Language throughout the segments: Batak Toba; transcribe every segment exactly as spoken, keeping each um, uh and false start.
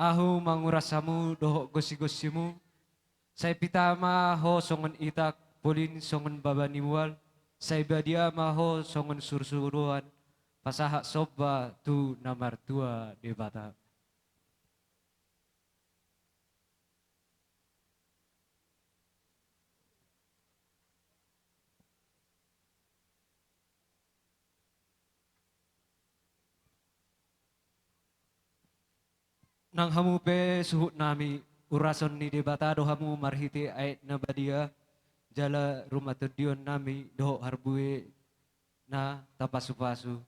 Ahu manguras hamu dohot gonsi-gonsimu, sai pita ma ho songon itak, polin songon baba ni mual, sai badia ma ho songon surusuruan, pasahat somba tu na martua Debata. Nang hamu pe suhut nami, urason ni Debata do hamu marhite aek na badia, jala rumatondion nami dohot harbue na tapasu-pasu.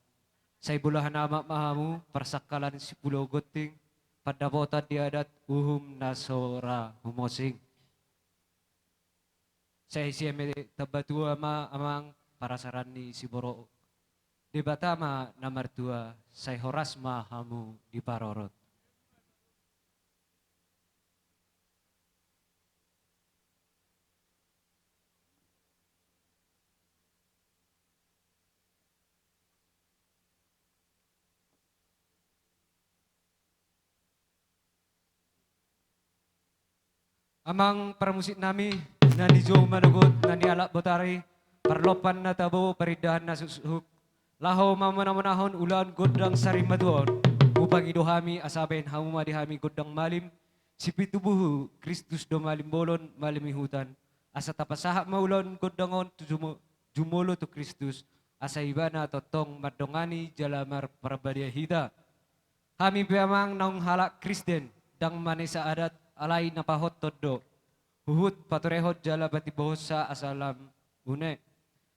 Sai bolahan amak ma hamu, parsangkalan sipulo gonting, pandapotan di adat, uhum na so ra humosing. Sai sian i tamba tua ma amang parasaran ni siborok. Debata ma na martua, sai horas ma hamu diparorot. Amang parmusik nami, na nijou manogot, na nialap botari, parlompan na tabo, parindahan na suksuk, laho mamonamonahon ulaon gondang sarimatua on, hupangido hami asa baen hamu ma di hami gondang malim, sipitu buhu, Kristus do malim bolon, malim ihutan, asa tapasahat ma ulaon gondang on tu jumo-, jumolo tu Kristus, asa ibana tongtong mandongani jala marparbadia hita. Hami pe amang naung halak Kristen, ndang manesa adat, alai na pahothon do. Huhut paturehon jala patimbahonsa asa lam une.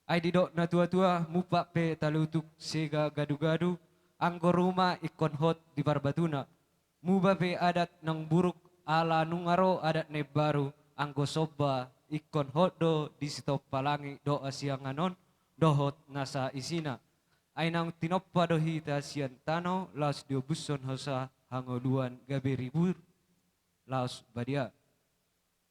Ai didok na tua-tua, mupak pe talutuk sega gadu-gadu, anggo ruma ingkon hot di parbatuna. Muba pe adat naung buruk, ala nunga ro adat na imbaru, anggo somba ingkon hot do di sitompa langit dohot hasiangan on, dohot nasa isina. Ai naung tinompa do hita sian tano, laos diobushon hosa hangoluan gabe ribur, laos badia.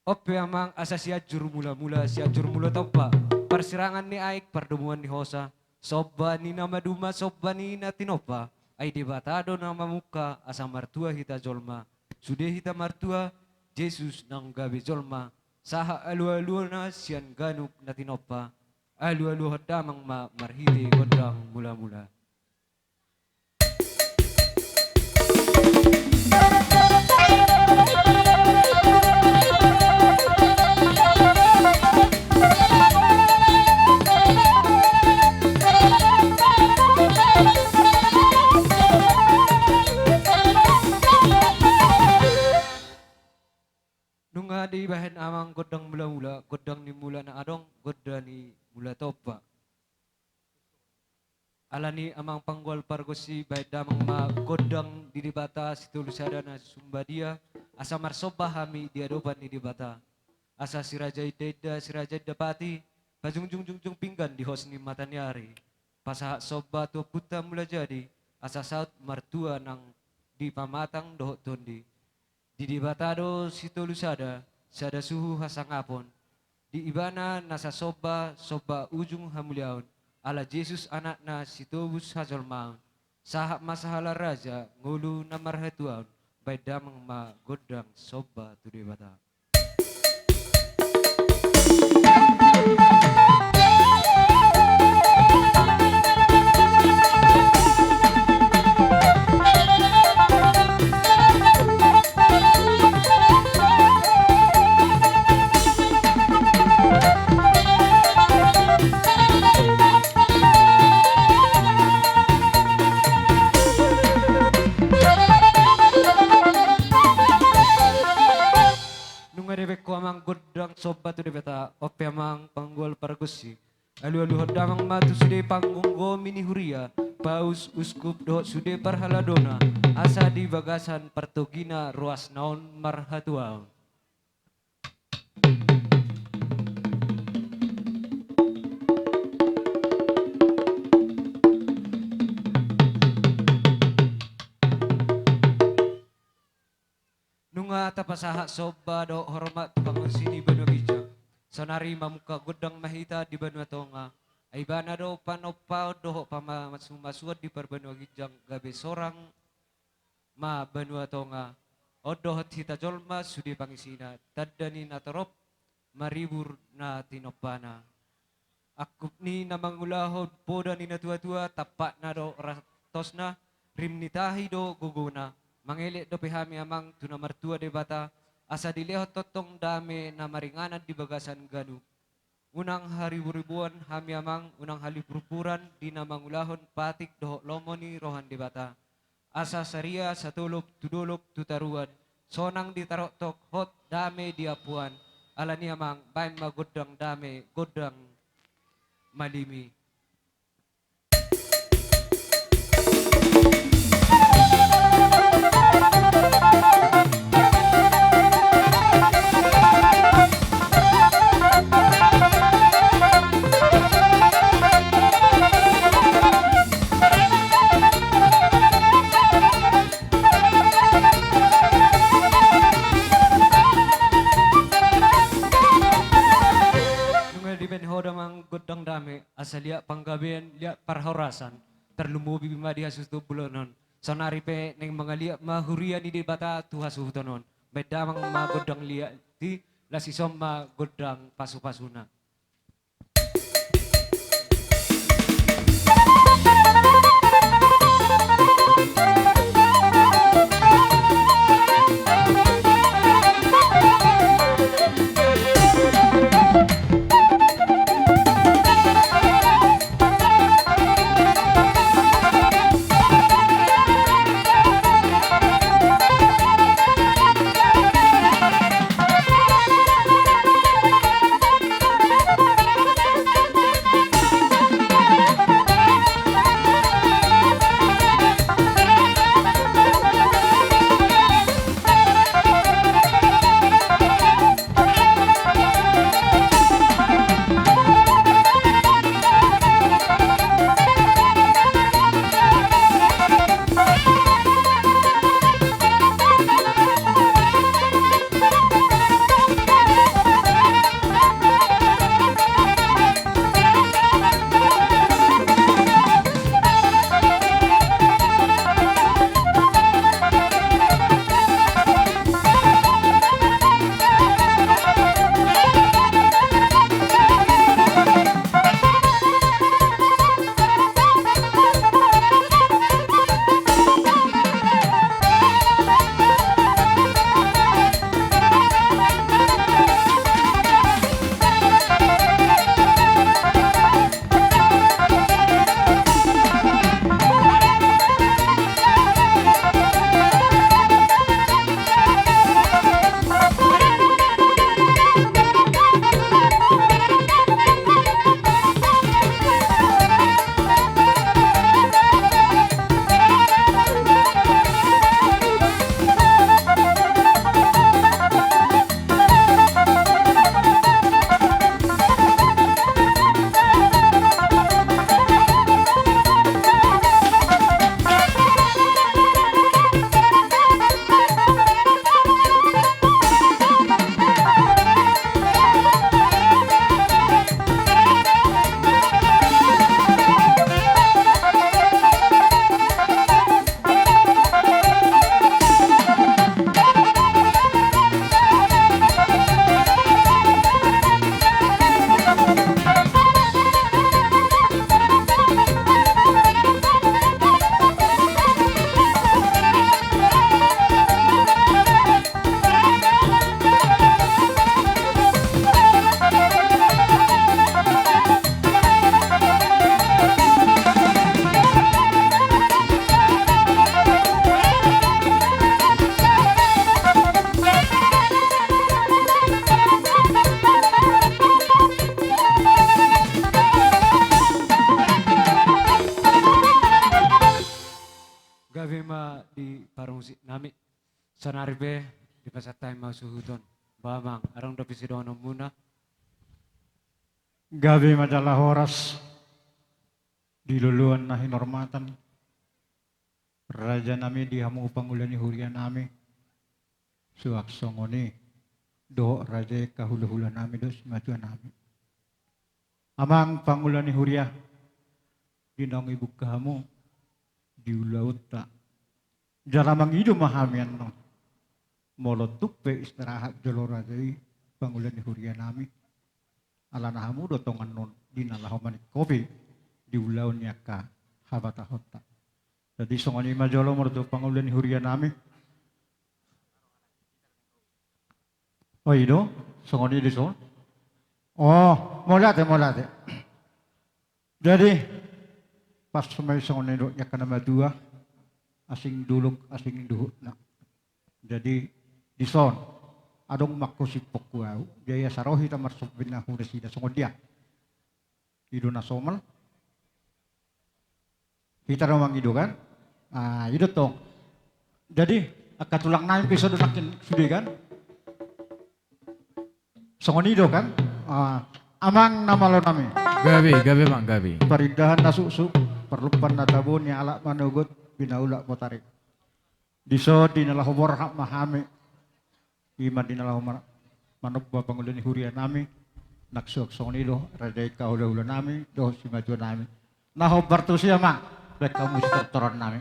On pe amang asa Sianjur Mula-mula, Sianjur Mula Tompa, parsirangan ni aek, pardomuan ni hosa, somba ni na maduma, somba ni na tinompa, ai Debata do na mamungka, asa martua hita jolma, sude hita martua, Jesus naung gabe jolma, sahat alualuhonna sian ganup na tinompa, alualuhon damang ma marhite gondang mula-mula. Nunga dibahen amang gondang mula-mula, gondang ni mula na adong, gondang ni mula tompa. Alani amang panggual pargonsi, baen damang ma gondang di Debata Sitolu Sada na sumbadia, asa marsomba hami di adopan ni Debata. Asa si Raja Indainda, si Raja Indapati, pajungjung-jungjung pinggan di hos ni mata ni ari. Pasahat somba tu Ompunta Mulajadi, asa saut martua nang di pamatang dohot tondi. Di Debata do Sitolu Sada, sada suhu hasangapon. Di Ibana nasa somba, somba ujung hamuliaon. Ala Jesus Anakna sitobus hajolmaon. Sahat ma sahala raja, ngolu na marhatuaon. Baen damang ma gondang somba tu Debata. Nunga dibaen ho amang gondang somba tu Debata, on pe amang panggual pargonsi. Alualuhon damang ma tu sude panggomgomi ni huria, paus, uskup dohot sude parhaladona, asa di bagasan partogina ruasna on marhatuaon. Nunga tapasahat somba dohot hormat tu pangonsi ni banua ginjang. Saonari mamungka gondang ma hita di banua tonga. Ai Ibana do panompaon dohot pamasumasuon di parbanua ginjang, gabe sorang ma banua tonga. On dohot hita jolma sude pangisina, tanda ni natorop, maribur na tinompana. Angkup ni na mangulahon poda ni natuatua, tampakna do ratosna, rim ni tahi do gogona. Mangelek dope hami amang tu na martua Debata, asa dilehon tongtong dame na maringanan di bagasan ganup. Unang hariburibuan hami amang, unang halipurpuran di na mangulahon patik dohot lomo ni roha ni Debata. Asa saria satolop tu dolok tu taruan, sonang di taroktok hot dame di ampuan. Alani amang, baen ma gondang dame, gondang malimi. Nunga dibaen ho damang gondang dame, asa liat panggabean, liat parhorasan, tarlumobi ma di hasuhuton bulan on. Saonari pe naeng mangaliat ma huria ni Debata tu hasuhuton on. Baen damang ma gondang liat i, laos dison ma gondang pasupasuna. Gabe ma di parmusik nami. Saonari pe dipasahat hami ma suhuton. Ba amang, adong dope sidohononmuna? Gabe ma jala horas di loloan na hinormatan raja nami, di hamu pangula ni huria nami, suang songon i dohot raja angka hulahula nami dohot simatua nami. Amang pangula ni huria, di naung dibuka hamu di ulaonta, jala mangido ma hami annon molo tung pe istirahat jolo raja i pangula ni huria nami. Alana hamu do tongan on di na laho maningkopi di ulaon ni angka habatahonta. Jadi songon i ma jolo molo tu pangula ni huria nami. O i do, songon i dison. O, mauliate, mauliate. Jadi pas ma i songon i do ni angka na matua, asing dolok, asing dohotna. Jadi dison adong ma angka simpongku au. Jadi asa ro hita marsombin na hu nasida songon dia. I do na somal. Hita do mangido kan? Ah, i do tong. Jadi angka tulang nami pe so do nangkin sude kan? Songon i do kan? Ah, amang na malo nami. Gabe, gabe amang, gabe. Parindahan na suksuk, parlumpan na tabo, nialap manogot, pinaulak motari. Dison di na laho borhat ma hami. I ma di na laho ma-, manomba pangula ni huria nami. Nang suang songon i do raja i angka hulahula nami dohot simatua nami. Na hombar tusi amang, baen hamu sitortoran nami.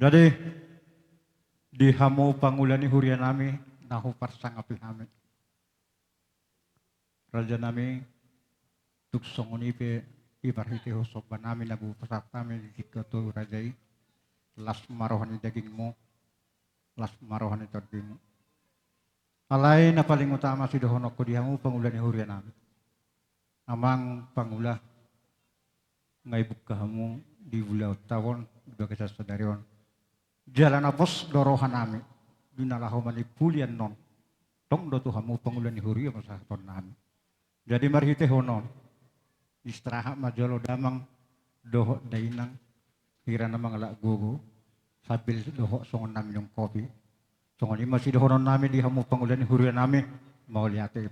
Jadi di hamu pangula ni huria nami na huparsangapi hami, raja nami, tung songon i pe i marhitehon somba nami na boi pasahat hami di tingki on tu raja i, las ma roha ni dagingmu, las ma roha ni tondimu. Alai na paling utama sidohononku di hamu pangula ni huria nami, Amang pangula, nga dibuka hamu di ulaonta on, di bagasan sadari on. Jala na pos do rohanami di na laho manimpuli annon. Tong do tu hamu pangula ni huria pasahatonnami. Jadi marhitehon on, istirahat ma jolo damang dohot dainang, hira na mangalap gogo, sambil dohot songon na minum kopi. Songon i ma sidohononnami di hamu pangula ni hurianami. Mauliate.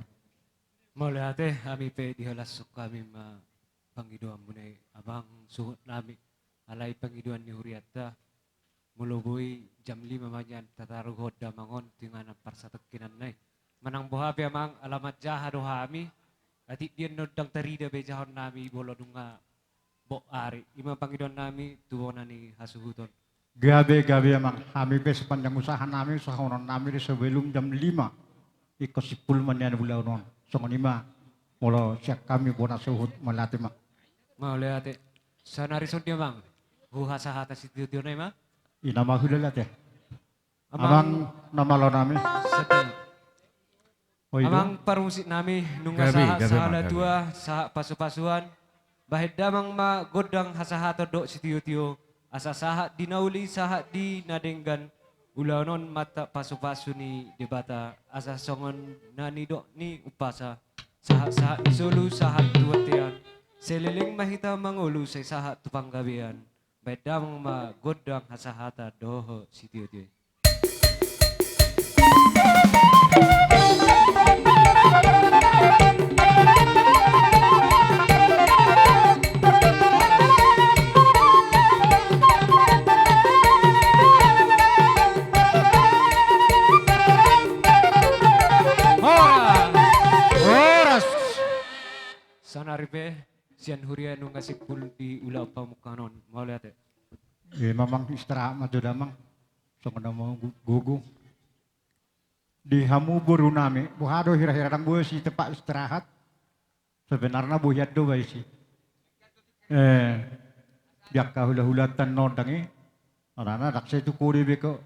Mauliate, hami pe dihalashon hami ma pangidoanmuna i, amang suhutnami. Alai pangidoan ni hurianta, molo boi jam lima ma nian tataruhon damang on tu inganan parsatongkinanna i. Manang boha pe amang, ala manjaha do hami, atik dian ndang tarida be jahonnami molo nunga bok ari. I ma pangidoannami tu bona ni hasuhuton. Gabe, gabe amang, hami pe sepanjang usahanami, usahahononnami do sebelum jam lima ingkon simpul ma nian ulaon on. Songon i ma molo sian hami bona suhut, mauliate ma. Mauliate. Saonari songon dia amang, huhasahata sitiotio nai ma. I nama hula late. Amang, amang na malonami. Sepi. Oi do. Amang parmusiknami, nunga gabe, sahat gabe, sahala amang, gabe. Tua, sahat pasupasuan. Bahen damang ma gondang hasahaton dohot sitiotio, asa sahat di na uli, sahat di na denggan. Ulaon on mantap pasupasu ni Debata, asa songon na nidok ni umpasa. Sahat-sahat ni solu, sahat tu bontean. Saleleng ma hita mangolu, sai sahat tu panggabean. Bahen damang ma gondang hasahatan dohot sitiotio. Horas. Horas. Saonari pe sian huria nunga simpul di ulaon pamungkaon on. Mauliate. E, amang istirahat ma jo damang. Songon na manggogo. Di hamu borunami, boha do hira-hira, ndang boi si tempat istirahat. Sebenarna bohian do ba isi. E, di angka hula-hulanta on ndang i. Alana ndang sai tu kode be ho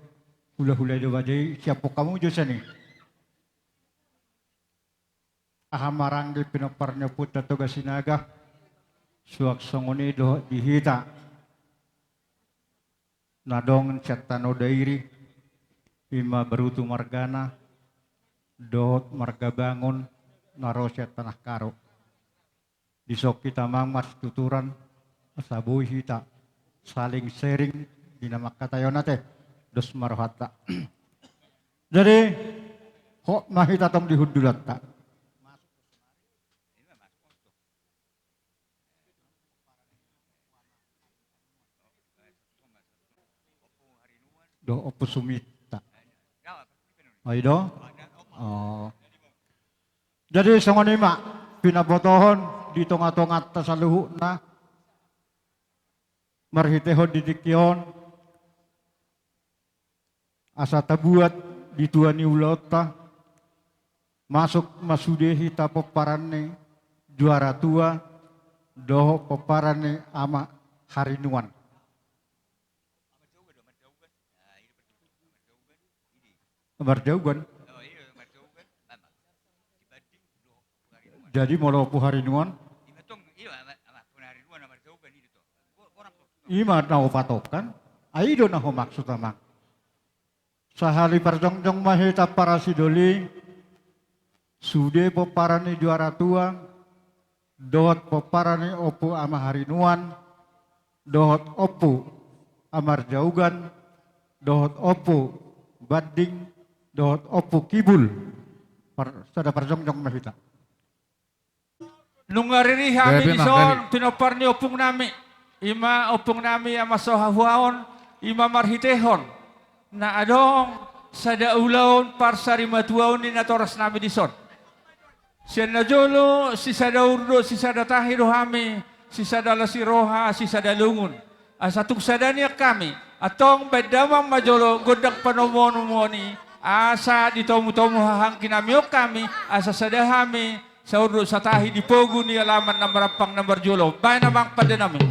hula-hula i do ba, jadi siaphon hamu jo sian i. Aha maranggi pinompar ni Ompunta Toga Sinaga, suang songon i dohot di hita na adong sian tano Dairi, i ma Barutu margana, dohot marga Bangun na ro sian Tanah Karo. Dison hita amang marsituturan, asa boi hita saling sharing di na mangkataion ate, dos ma rohanta. Jadi, hot ma hita tong di hundulanta. Dohot Ompu Suminta. Ai do? O. Jadi songon i ma pinabotohon di tonga-tonganta saluhutna, marhitehon di tingki on, asa tabuat di tua ni ulaonta, masuk ma sude hita pomparan ni Juara Tua, dohot pomparan ni Ama Harinuan. Marjauhan. Jadi molo Ompu Harinuan, i ma na hupatokkan, ai do na humaksud amang. Sahali parjongjong ma hita parasidoli, sude pomparan ni Juara Tua, dohot pomparan ni Ompu Ama Harinuan, dohot Ompu Amarjaugan, dohot Ompu Banding, dohot Ompu Kibul. Par-, sada parjongjong ma hita. Nunga riri hami dison, pinompar ni ompungnami. I ma ompungnami Ama Sohahuaon, i ma marhitehon na adong sada ulaon parsarimatuaon ni natorasnami dison. Sian na jolo, sisada ur do, sisada tahi do hami, sisada lasi roha, sisada lungun. Asa tung sada nian hami, antong bahen damang ma jolo gondang panomunomuon i, asa ditomutomu hahaangginami on hami, asa sada hami, saur do satahi di pogu ni alaman na marampang na marjolo. Bahen amang pandenami.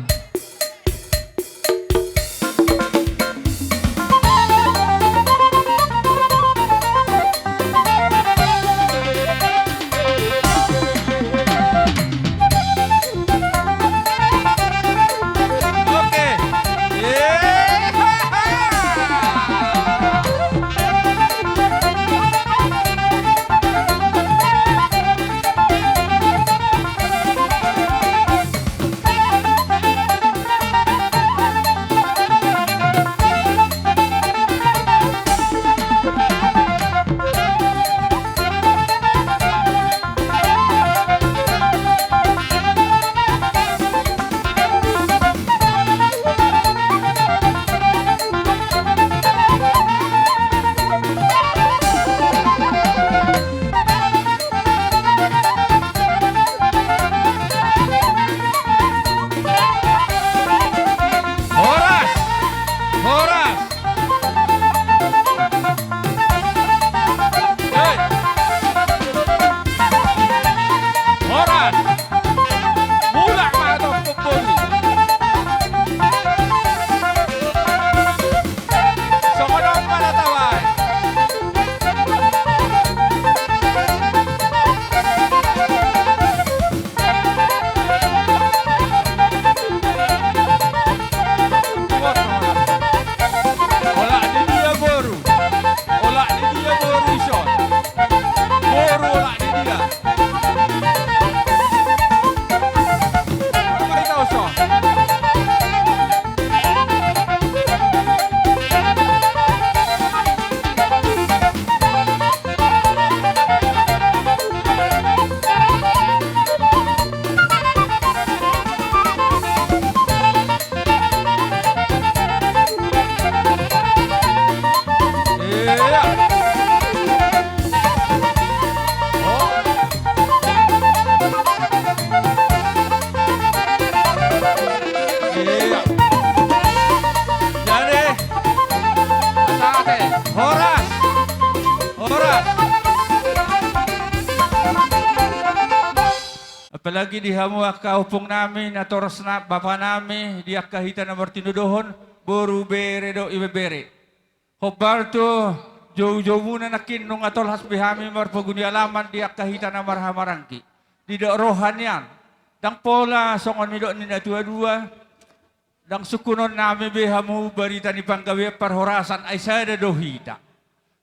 Apalagi di hamu angka ompung nami, natoras na bapa nami, di angka hita na martinodohon, boru, bere dohot ibebere. Hombar tu joujoumuna nangkin, nunga tolhas be hami marpogu ni alaman di angka hita na marhahamaranggi. Didok roha nian, ndang pola songon nidok ni natuatua, ndang sungkunon nami be hamu barita ni panggabean parhorasan, ai sada do hita.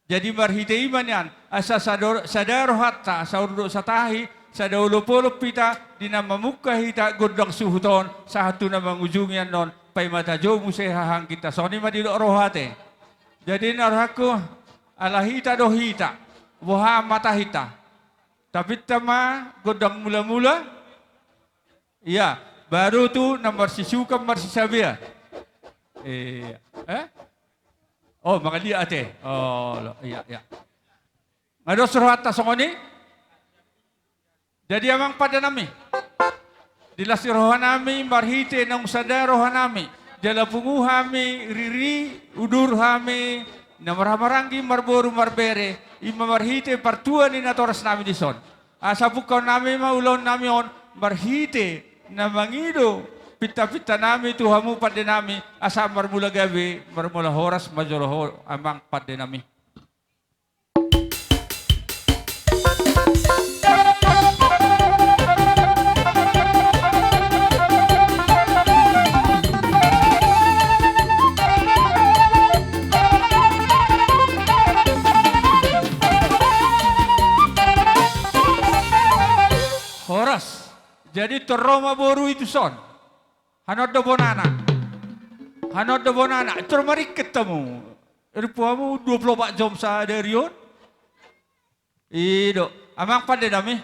Jadi marhite i ma nian, asa sada, sada rohanta, saur dohot satahi, sada olopolop hita, di na mamungka hita gondang suhut on, sahat tu na mangujungi annon, paima tajo muse hahaangginta. Songon i ma didok roha ate. Jadi na rohangku, ala hita do hita, boha ma tahinta. Tapinta ma gondang mulamula. Ia, baru tu na marsisiukan marsisabean. Ia. Eh? Oh, mangaliat ate. Oh, lo, ia, ia. Nga dos rohanta songon i. Jadi amang pande nami, di las ni roha nami, marhite naung sada roha nami, jala pungu hami, riri, udur hami, na marhahamaranggi, marboru, marbere, i ma marhite partua ni natoras nami dison. Asa pungkaon nami ma ulaon nami on, marhite na mangido pintapinta nami tu hamu pande nami, asa marmula gabe, marmula horas ma jolo ho, amang pande nami. Horas. Jadi tor ro ma boru i tuson. Hanon do bonana. Hanon do bonana. Tor maringkit hamu. Rimpu hamu dua pulu opat jom sadari on. I do. Amang pande nami.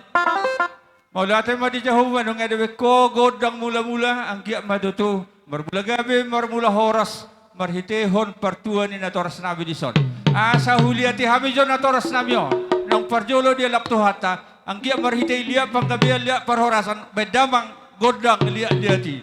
Mauliate ma di Jahowa, nunga dibaen ho gondang mulamula, anggiat ma tutu marmula gabe, marmula horas, marhitehon partua ni natoras nami dison. Asa huliati hami jo natoras nami on, naung parjolo dialap Tuhanta, anggiat marhite i liat panggabean, liat parhorasan, baen damang gondang liatliat i.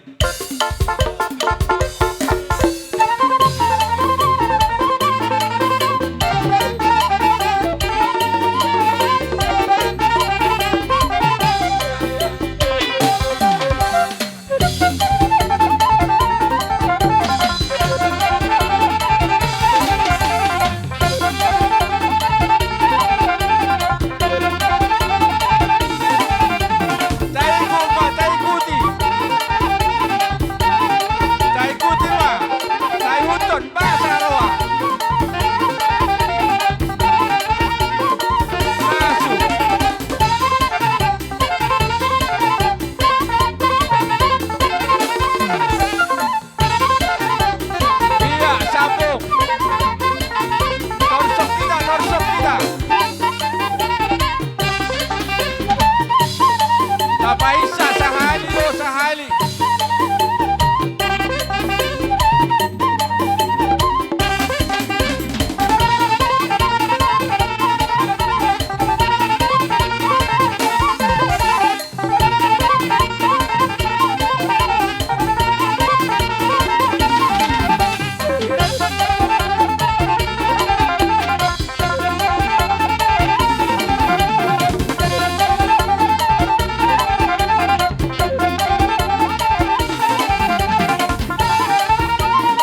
Taikuti ma, taikuti. Taikuti ma. Taihuthon, basa roha. Masuk. Ia, sambung. Torsok hita, torsok hita. Tapaisa, sahali do, sahali.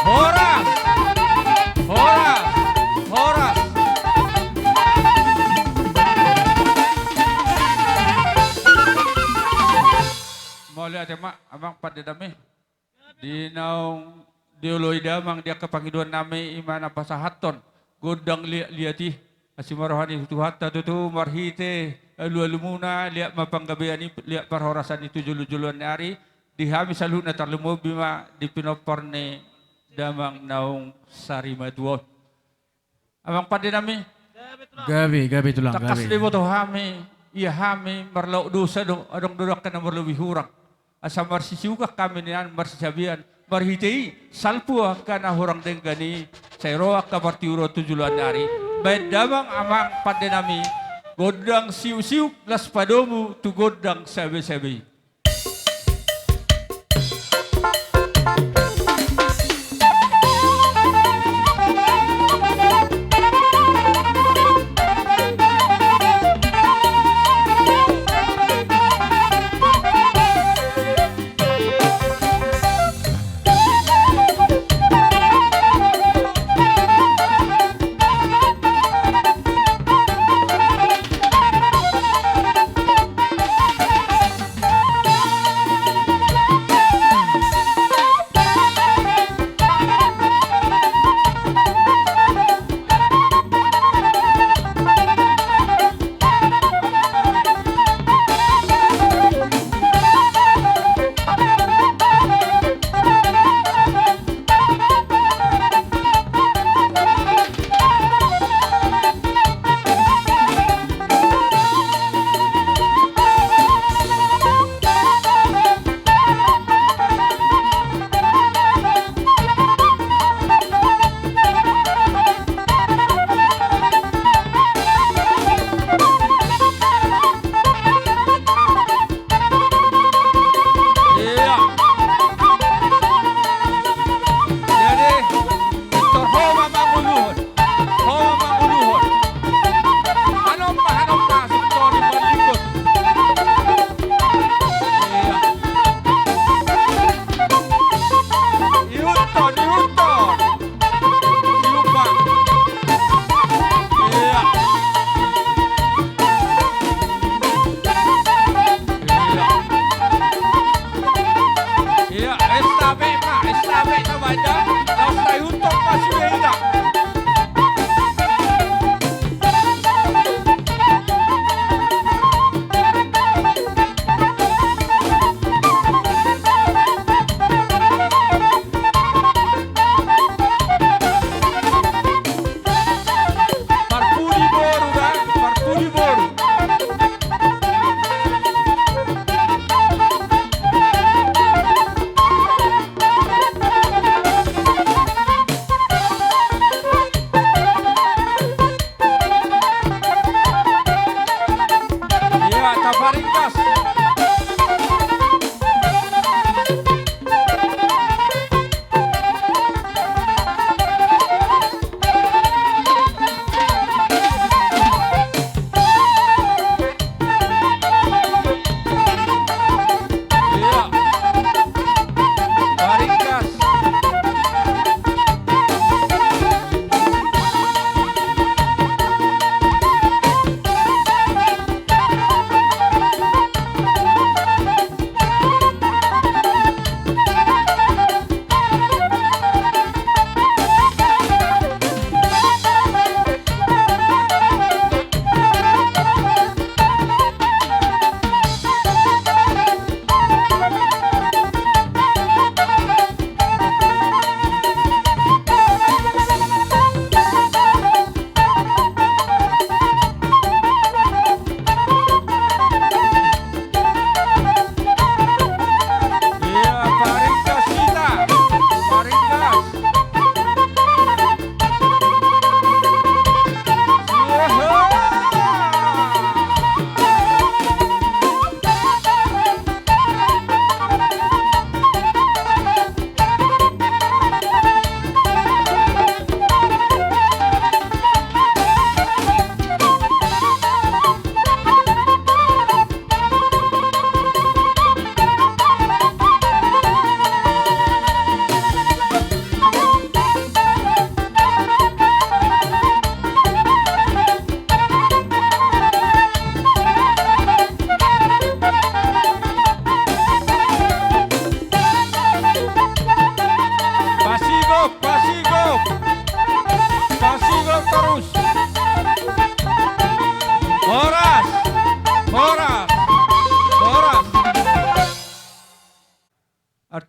Horas! Horas! Horas! Mauliate ma, amang pande nami. Di naung dioloi damang di angka pangidoan nami, i ma na pasahathon gondang liatliat i. Asi ma roha ni Tuhanta tutu marhite alualumuna, liat ma panggabean i, liat parhorasan i tu jolojoloan ni ari. Di hami saluhutna, tarlumobi ma di pinompar ni damang naung sarimatua on. Amang pande nami. Gabe, gabe tulang, gabe. Tangkas do diboto hami, ia hami marlaok dosa do, adong do angka na marlobi hurang. Asa marsisiukan hami nian marsisabean, marhite i salpu angka na hurang denggan i, sai ro angka partiuron tu joloan ni ari. Baen damang amang pande nami, gondang siuksiuk las padomu tu gondang sabesabe i.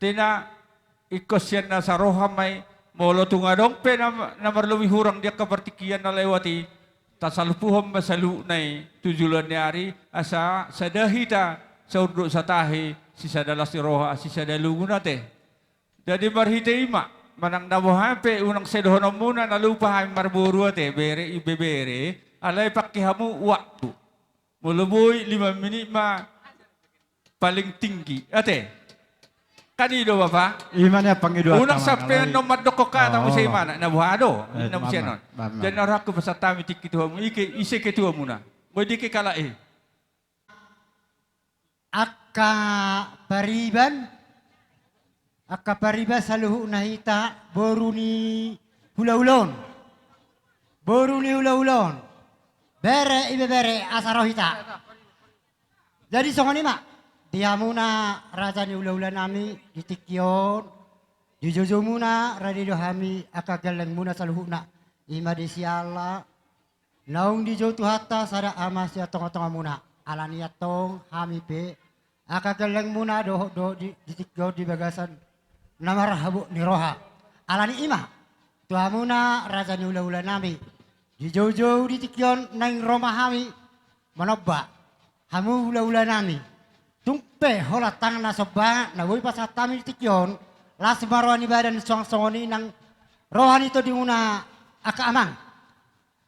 Artina, ingkon sian nasa roha ma i, molo tung adong pe na, na marlobi hurang di angka partingkian na lewat i, tasalpuhon ma saluhutna i tu joloan ni ari, asa sada hita, saur dohot satahi, sisada las ni roha, sisada lungun ate. Jadi marhite i ma, manang na boha pe unang sai dohononmuna na lupa hami marboru ate, bere, ibebere, alai pangke hamu waktu. Molo boi lima minit ma paling tinggi, ate. Kan i do, Bapa? Ima na pangidoan. Unang sampe annon mandok hata muse, ima na, na boha do. Jadi na rohangku pasahat hami tingki tu hamu, ise ketuamuna? Boi dike kalak i. Angka pariban, angka pariban saluhutna hita boru ni hulaula on. Boru ni hulaula on. Bere, ibebere, asa ro hita. Jadi songon i ma, di hamuna raja ni hulaula nami di tingki on, dijoujoumuna rade do hami angka gellengmuna saluhutna. Ima disi ala naung dijou Tuhanta sada ama sian tongatongamuna. Alani i antong hami pe angka gellengmuna dohot do di, di tingki on di bagasan na marhabot ni roha. Alani i ma, tu hamuna raja ni hulaula nami, dijoujou di tingki on naeng ro ma hami manomba hamu hulaula nami. Tung pe holan tangan na somba na boi pasahat hami di tingki on, las ma roha ni badan suang songon i nang roha ni tondimuna angka amang.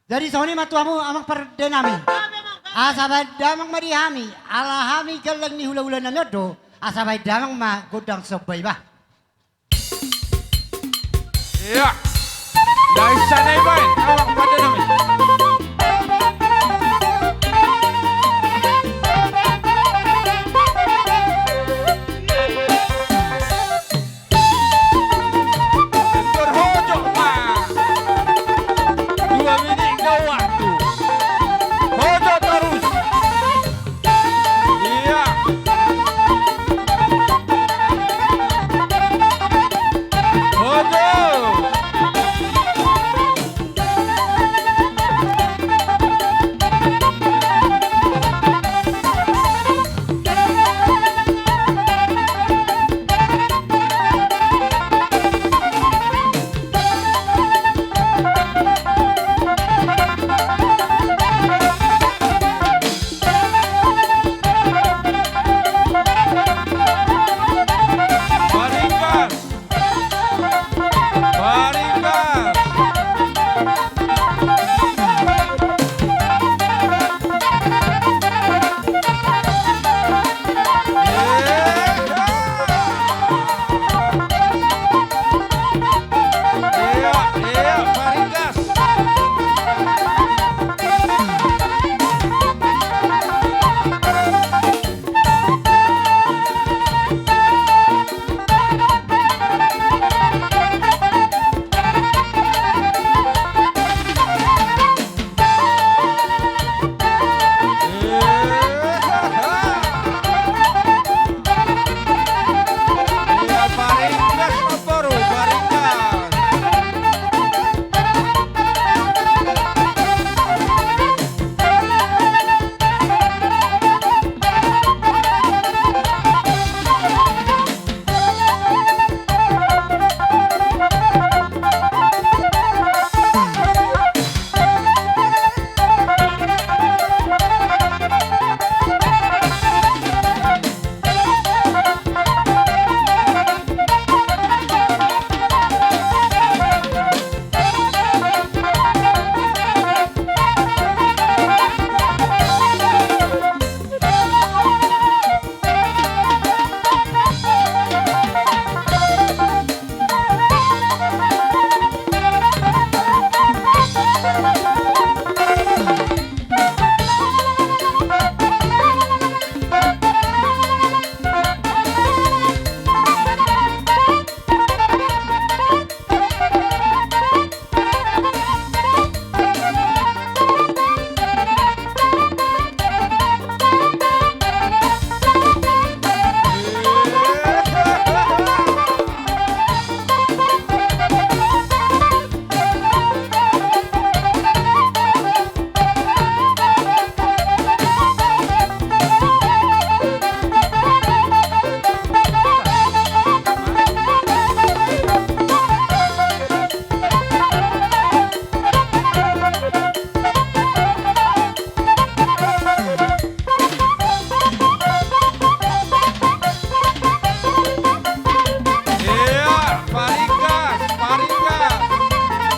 Jadi songon i ma tu hamu amang pande nami. Asa baen damang ma di hami, ala hami gelleng ni hulaula nami on do, asa baen damang ma gondang somba i bah. Ia. Ia, ise na i baen, amang pande nami. Terhojok ma. Dua menit do waktu. Hojok terus. Ia. Hojok.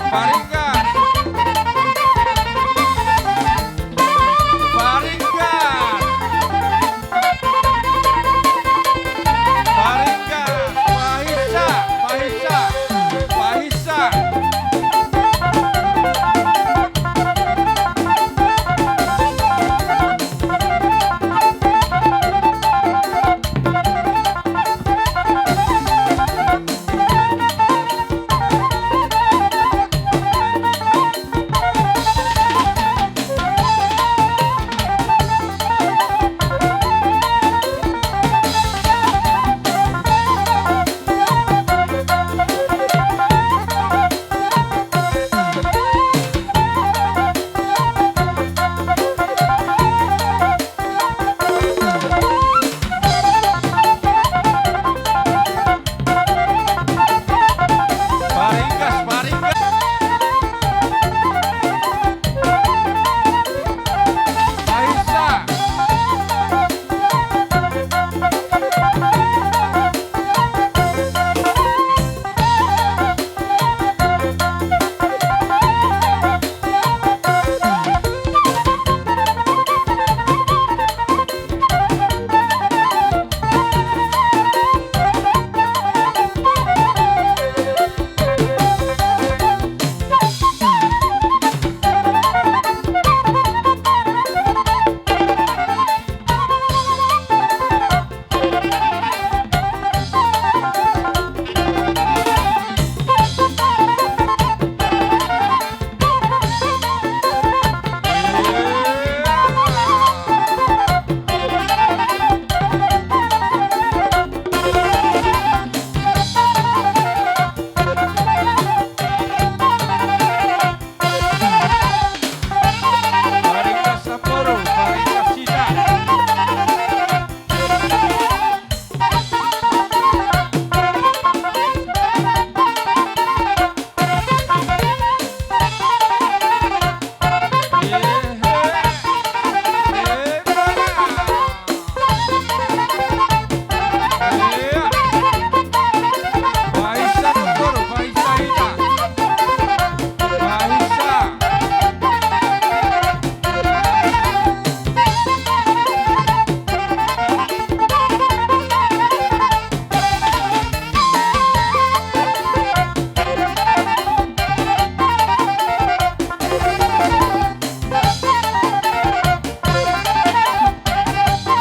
Paringgas. Paringgas. Paringgas. Pahinsa. Pahinsa. Pahinsa. Paringgas, Paringgas. Pahinsa. Paringgas Samporo, Paringgas Sita.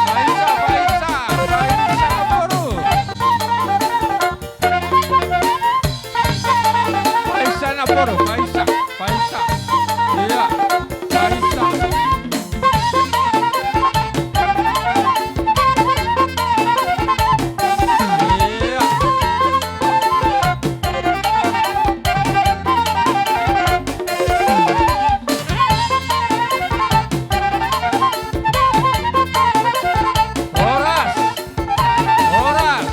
Paisa, paisa, paisa, boru. Paisa na boru, paisa, paisa. Iya, paisa. Iya. Horas. Horas.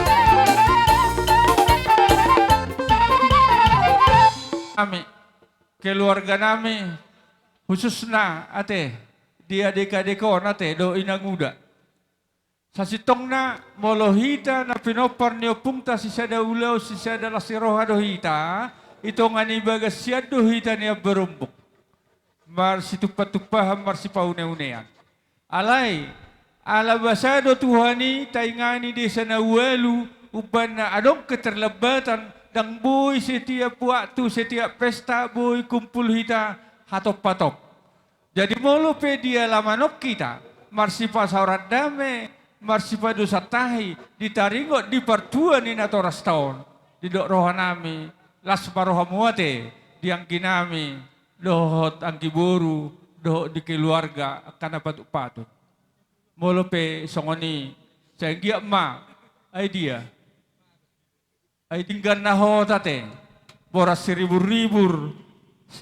Nami, keluarga nami, khususna ate di adek-adek on ate dohot inanguda. Sasintongna molo hita na pinompar ni ompungta sisada ulaon sisada las ni roha do hita, i tonga ni bagas sian do hita nian barombok. Marsitumpah-tumpahan, marsipaunean-unean. Alai, ala basa do Tuhan i tainga ni desa na ualu, umbahen na adong keterlambatan, ndang boi setiap waktu, setiap pesta, boi kumpul hita hatop-hatop. Jadi molo pe di alaman on hita, marsipasaoran dame, marsipadosan tahi, di taringot di partua ni natorasta on, didok roha nami, las ma rohamu ate, di anggi nami, dohot anggi boru, dohot di keluarga, angka na patut-patut. Molo pe songon i, sai anggiat ma, ai dia. Ai denggan na hot ate, boras siribur-ribur,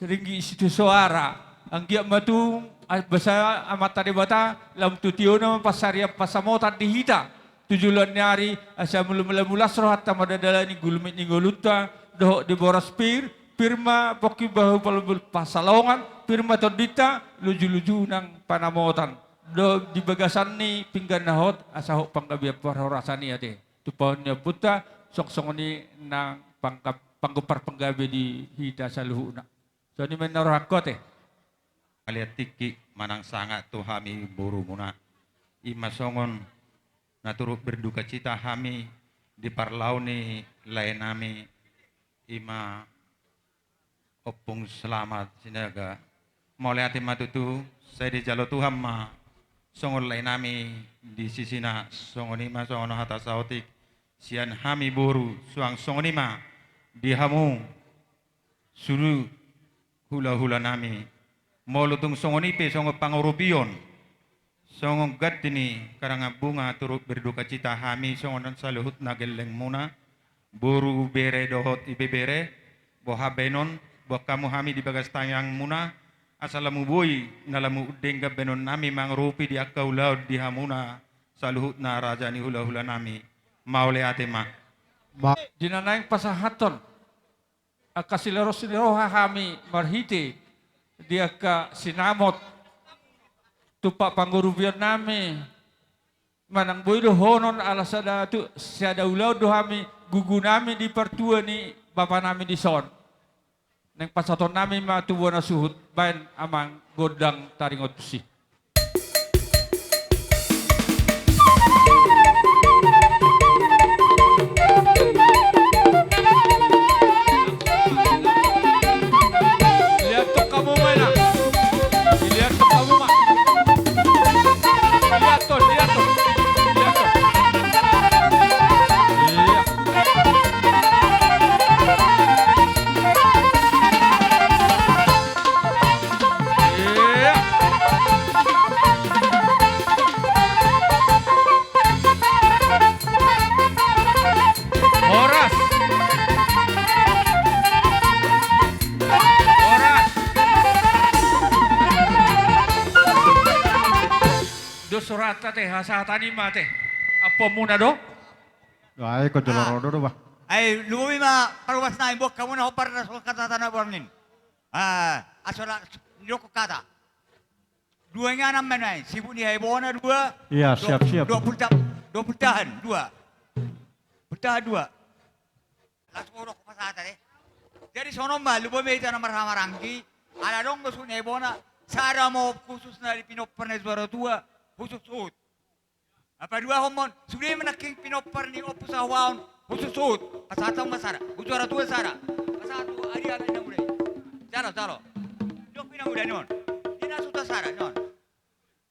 ringgit sitio soara, anggiat ma tung, a-, basa Amanta Debata, lam tu tiona ma pansarian pansamotan di hita, tu joloan ni ari, asa mula-mula las rohanta mandalani gulmit ni ngolunta, dohot di boras pir, pir ma pongki bahu pal-, pansalongan, pir ma tondinta, luju-luju nang panamotan. Dohot di bagasan ni pinggan na hot, asa hot panggabean parhorasan i ate. Tumpahon ni ompunta, songon-songon i nang pangga-, panggompar panggabe di hita saluhutna. Songon i ma ninna rohangku ate. Mauliate tingki manang sangap tu hami borumuna. I ma songon na turut berdukacita hami di parlao ni laenami, i ma Ompung Selamat Sinaga. Mauliate ma tutu, sai dijalo Tuhan ma songon laenami di sisina. Songon i ma songon hata saotik sian hami boru, suang songon i ma di hamu suhut hulahulanami. Molo tung songon i pe songon pangurupion, songon ganti ni karangan bunga turut berdukacita hami songon saluhutna gellengmuna, boru, bere dohot ibebere, boha baenon, boan hamu hami di bagas tangiangmuna, asa lam boi na lam undenggan baenonnami mangurupi di angka ulaon di hamuna saluhutna raja ni hulahulanami. Mauliate ma. Ma- Di na naeng pasahathon angka sileros ni roha hami marhite di angka sinamot tumpak pangurupionnami, manang boi dohonon ala sada tu, sada ulaon do hami, gugunami di partua ni bapanami dison. Naeng pasahatonnami ma tu bona suhut, baen amang gondang taringot tusi. Lihat tu kamu mana? Lihat tu kamu ma. Lihat tu, lihat tu. Lihat tu. Iya. Iya. Horas. Horas. Dos horanta te, hasahatan i ma te. Ampuanmuna do? Ai, ko jolo ro do, bah. Ai, lumobi ma parubas nai, boan hamu na hombar na songon hata na borngin. Ah, asa ra, nidok hata. Dua inganan ma nai, sibuk ni Haibona dua. Iya, siap, siap. Dua pulta-, dua pultahan, dua. Pultahan dua. Langsung hudok pasahat ate. Jadi songon on ma, lumobi ma hita na marhahamaranggi, ala adong do suhut ni Haibona, sada ma khususna di pinompar ni suhut tua, khusus suhut. Apa dua homon, sude ma nangkin pinompar ni Ompu Sahuaon, khusus suhut, pasahat ma sada, tu suhut tua sada, pasahat tu ari ame na muda i. Jalo, jalo. Dok pina muda non. Ina suta sada non.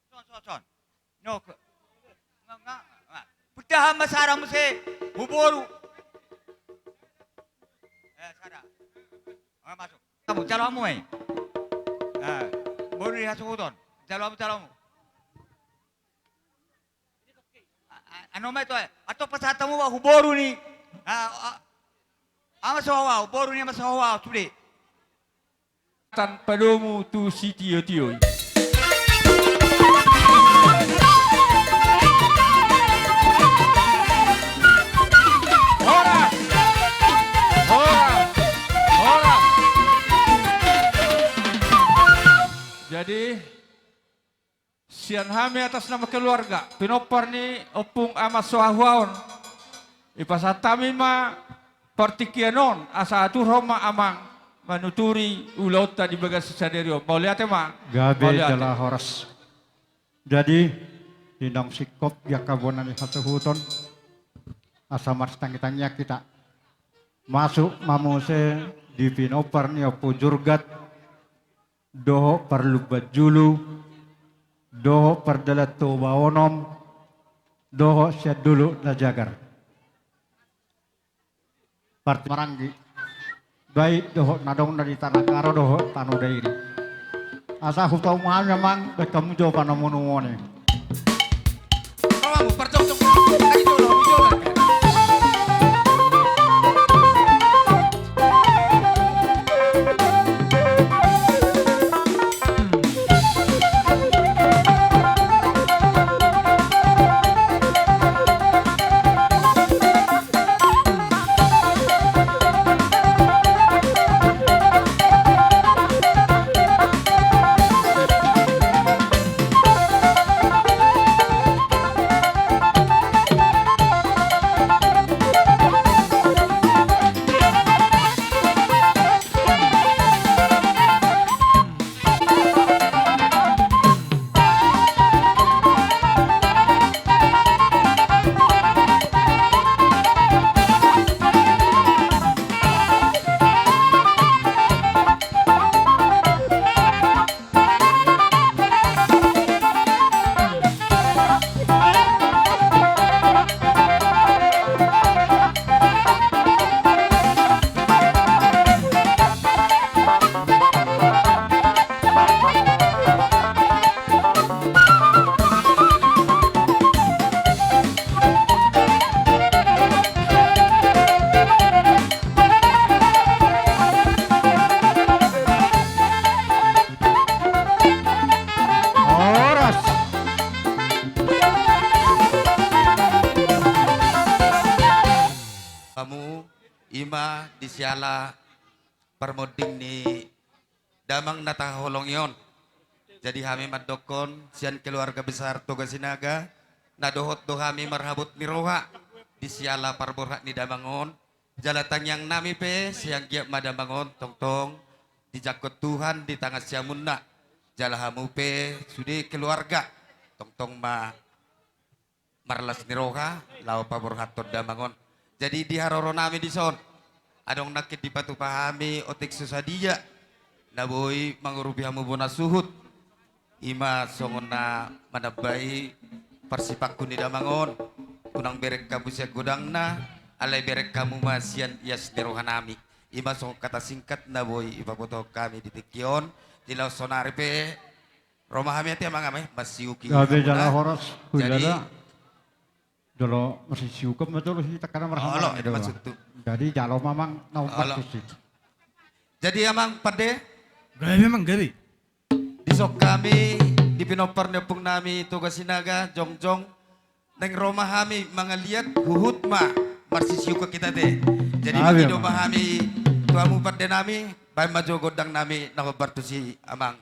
Son, son, son. Nok. Nga, nga, nga. Pultahan ma sada muse, huboru. Eh, sada. Nga masuk. Tamu, jalo hamu, eh. Ah, boru di hasuhuton. Jalo hamu, jalo hamu. A-, a-, anu ma ito, eh. Antong pasahat hamu ma huboru ni. Ah, ah. Ama Sahuaon, boru ni Ama Sahuaon, sude. Tan padomu tu sitiotio i. Horas! Horas! Horas! Jadi, sian hami atas nama keluarga, pinompar ni Ompung Ama Sahuaon, ipasahat hami ma partingkian on, asa aturhon ma amang manuturi ulaonta di bagasan sadari on. Mauliate ma. Gabe. Mauliate. Jala horas. Jadi, di naung singkop di angka bona ni hasuhuton, asa marsitangitangian hita. Masuk ma muse di pinompar ni Ompu Jurgat, dohot parlumban julu, dohot pardalan Toba onom, dohot sian dolok na jagar. Parti maranggi, baik dohot na dong na di Tanah Karo dohot Tano Dairi. Asa hutau ma hami amang, baen hamu jo panomunomuon i. siala parmonding ni damang na tahaholongi on. Jadi hami mandokkon sian keluarga besar Toga Sinaga, na dohot do hami marhabot ni roha di siala parborhat ni damang on. Jala tangiang nami pe sai anggiat ma damang on tongtong dijangkon Tuhan di tangan siamunna. Jala hamu pe sude keluarga tongtong ma marlas ni roha laho paborhathon damang on. Jadi di haroro nami dison adong nangkin dipatupa hami otik so sadia na boi mangurupi hamu bona suhut. Ima songon na manambai parsipangku ni damang on. Unang bereng hamu sian godangna, alai bereng hamu ma sian ias ni roha nami. Ima songon kata singkat na boi ipabotohon hami di tingki on. Di laos sonari pe ro ma hami ate amang, ame marsiuki. Gabe jala horas. Jadi jala marsisiukan ma jolo hita karena marhahamaranggi do. Jadi jalo ma amang na umpat tusi. Jadi amang pande. Gabe amang, gabe. Dison hami di pinompar ni ompung nami Toga Sinaga jongjong. Naeng ro ma hami mangaliat, huhut ma marsisiukan hita ate. Jadi mangido ma hami tu hamu pande nami, baen ma jo gondang nami na hombar tusi amang.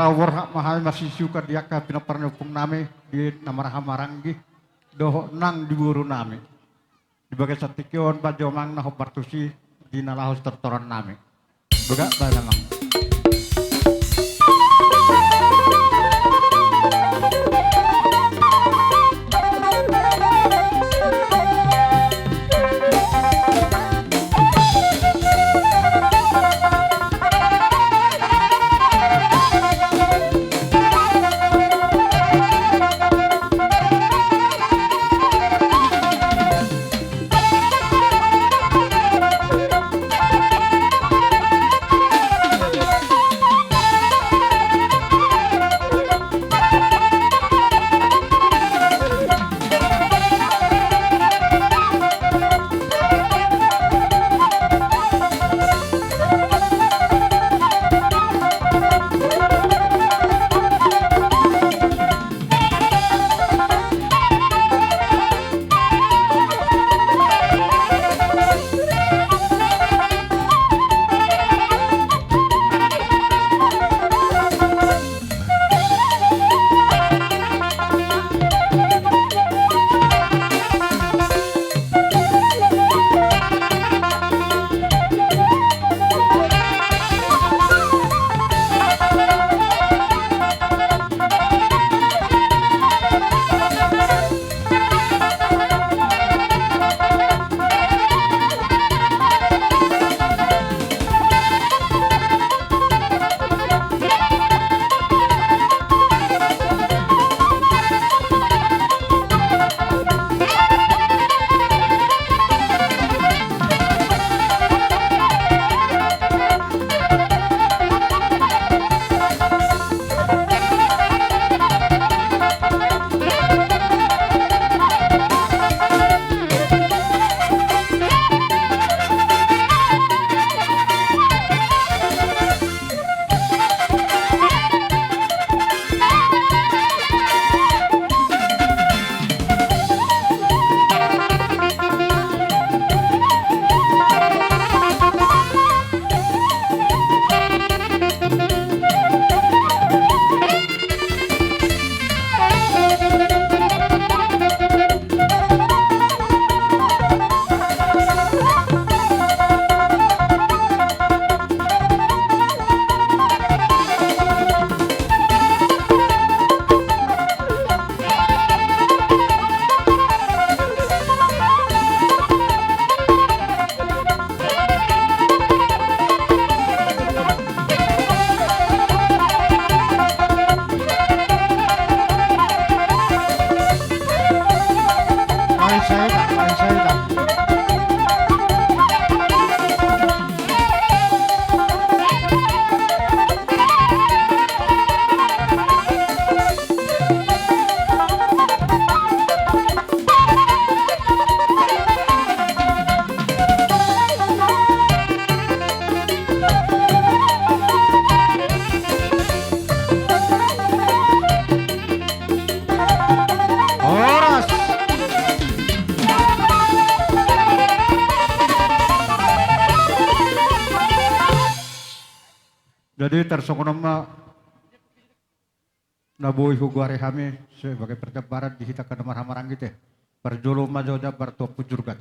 Tau borhat ma hami masisiukan di angka pinompar ni ompung nami, di na marhahamaranggi dohot nang di boru nami. Di bagasan tingki on baen jo amang na hombar tusi di na laho sitortoran nami. Boga baen amang. Horas. Jadi tarsongon on ma na boi hugoari hami sebagai parjambaran di hita angka na marhahamaranggi te. Parjolo ma jo jambar tu Ompu Jurgan.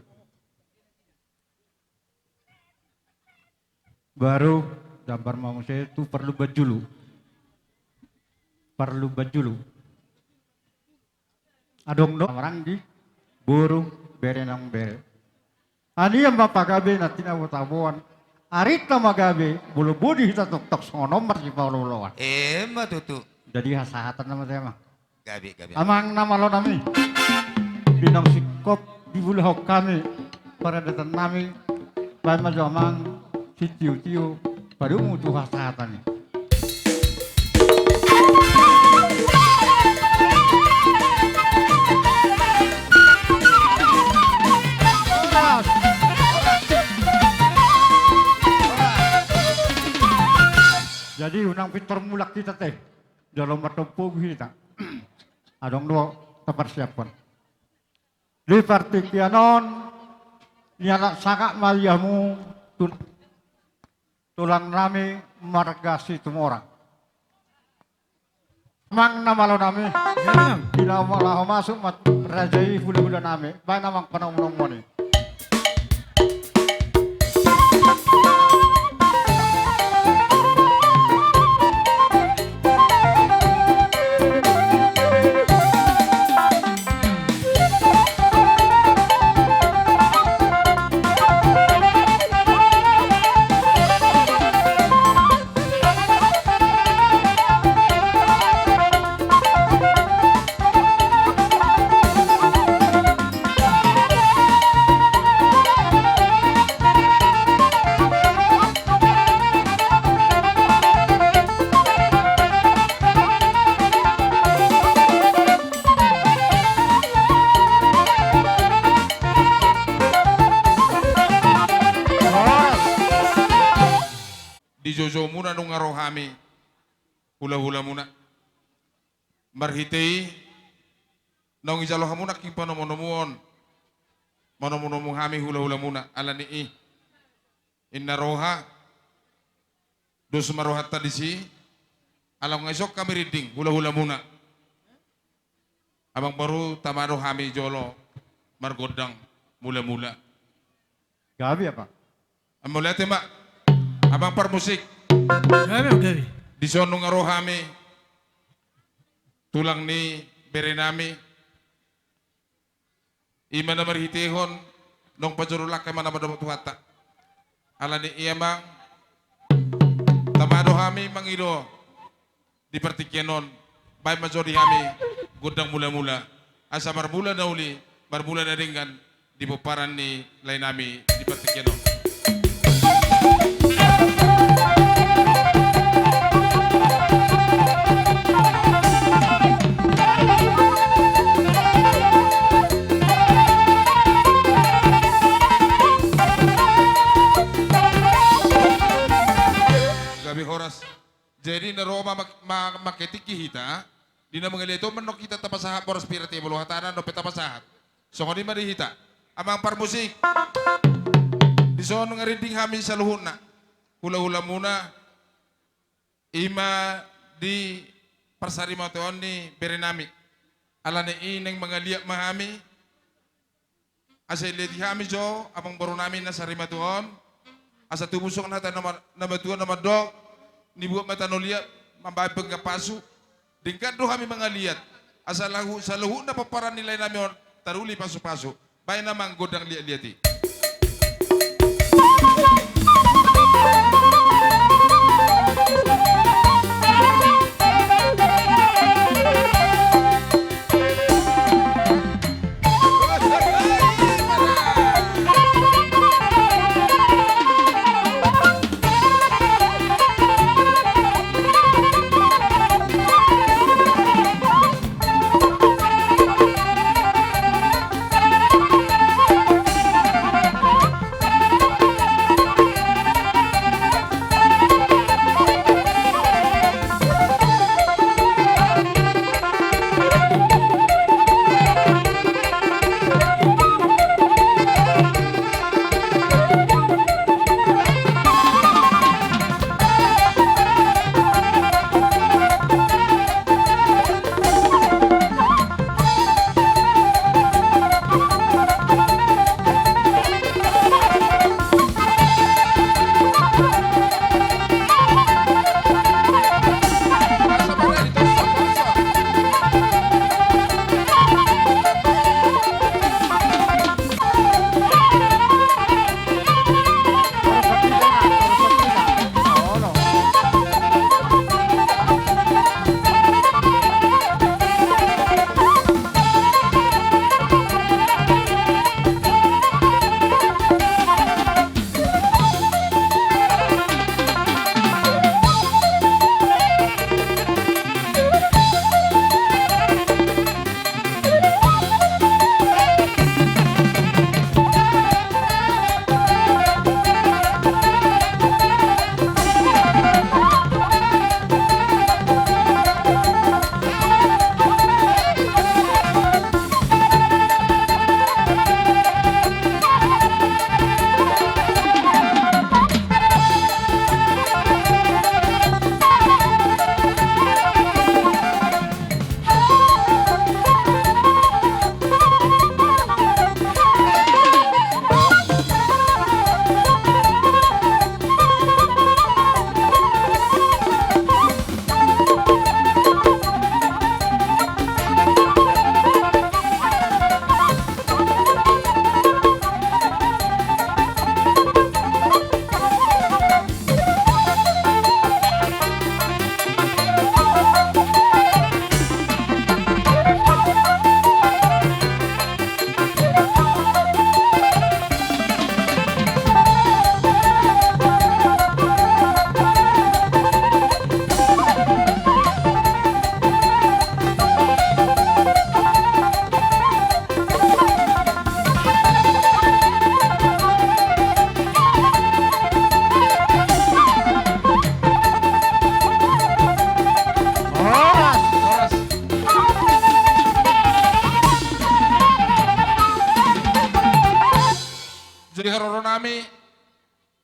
Baru jambar ma muse tu parlumban julu. Parlumban julu. Adong do maranggi, boru, bere nang bere. Anian ma pagabe na tinabotaboan. Arinta ma gabe, molo boi do hita tongtong songon on marsipaolooloan. Emma tutu. Jadi hasahatan nama tema. Gabe, gabe. Amang na malo nami. Di naung singkop diulahon hami paradaton nami, baen ma jo amang sitiotio padomu tu hasahatan i. Jadi unang pintor mulak hita te. Jolo martompu hita. Adong do taparsiaphon. Di partingkian on, nialap sangap ma di hamu tu-, tulang nami marga Situmorang. Amang na malo nami. Iya, Amang. Di laho, laho masuk ma raja i hulahula nami. Baen, Amang, panomunomuna i. Di joujou muna nunga ro hami hulahulamuna. Marhite i naung dijalo hamuna nangkin panomunomuon, manomunomu hami hulahulamuna, alani i inna roha, dos ma rohanta disi, ala nunga dison hami rinding hulahulamuna. Amang boru, tama do hami jolo margondang mulamula. Gabe, Amang. Mauliate ma, Amang parmusik. Gabe, gabe. Dison nunga ro hami, tulang ni bere nami. I ma na marhitehon naung pajolo langka i ma na mandok Tuhanta. Alani i, Amang, tama do hami mangido di partingkian on, baen ma jo di hami gondang mulamula, asa marmula na uli, marmula na denggan di pomparan ni lae nami di partingkian on. Gabe, horas. Jadi na ro ma, ma, ma, mangketingki hita, di na mangaliat on mandok hita tapasahat boras pira, tiga puluh hatana dope tapasahat. Songon i ma di hita. Amang parmusik. Dison nunga rinding hami saluhutna hulahulamuna, i ma di parsarimateon ni bere nami. Alani i naeng mangaliat ma hami, asa iliati hami jo amang boru nami na sarimatua on, asa tubu songon hata na ma-, na matua na mandok, nibuat ma tano liat mambahen pinggan pasu. Denggan do hami mangaliat, asa lahu-, saluhutna pomparan ni lae nami on taruli pasupasu. Baen, Amang, gondang liatliat i.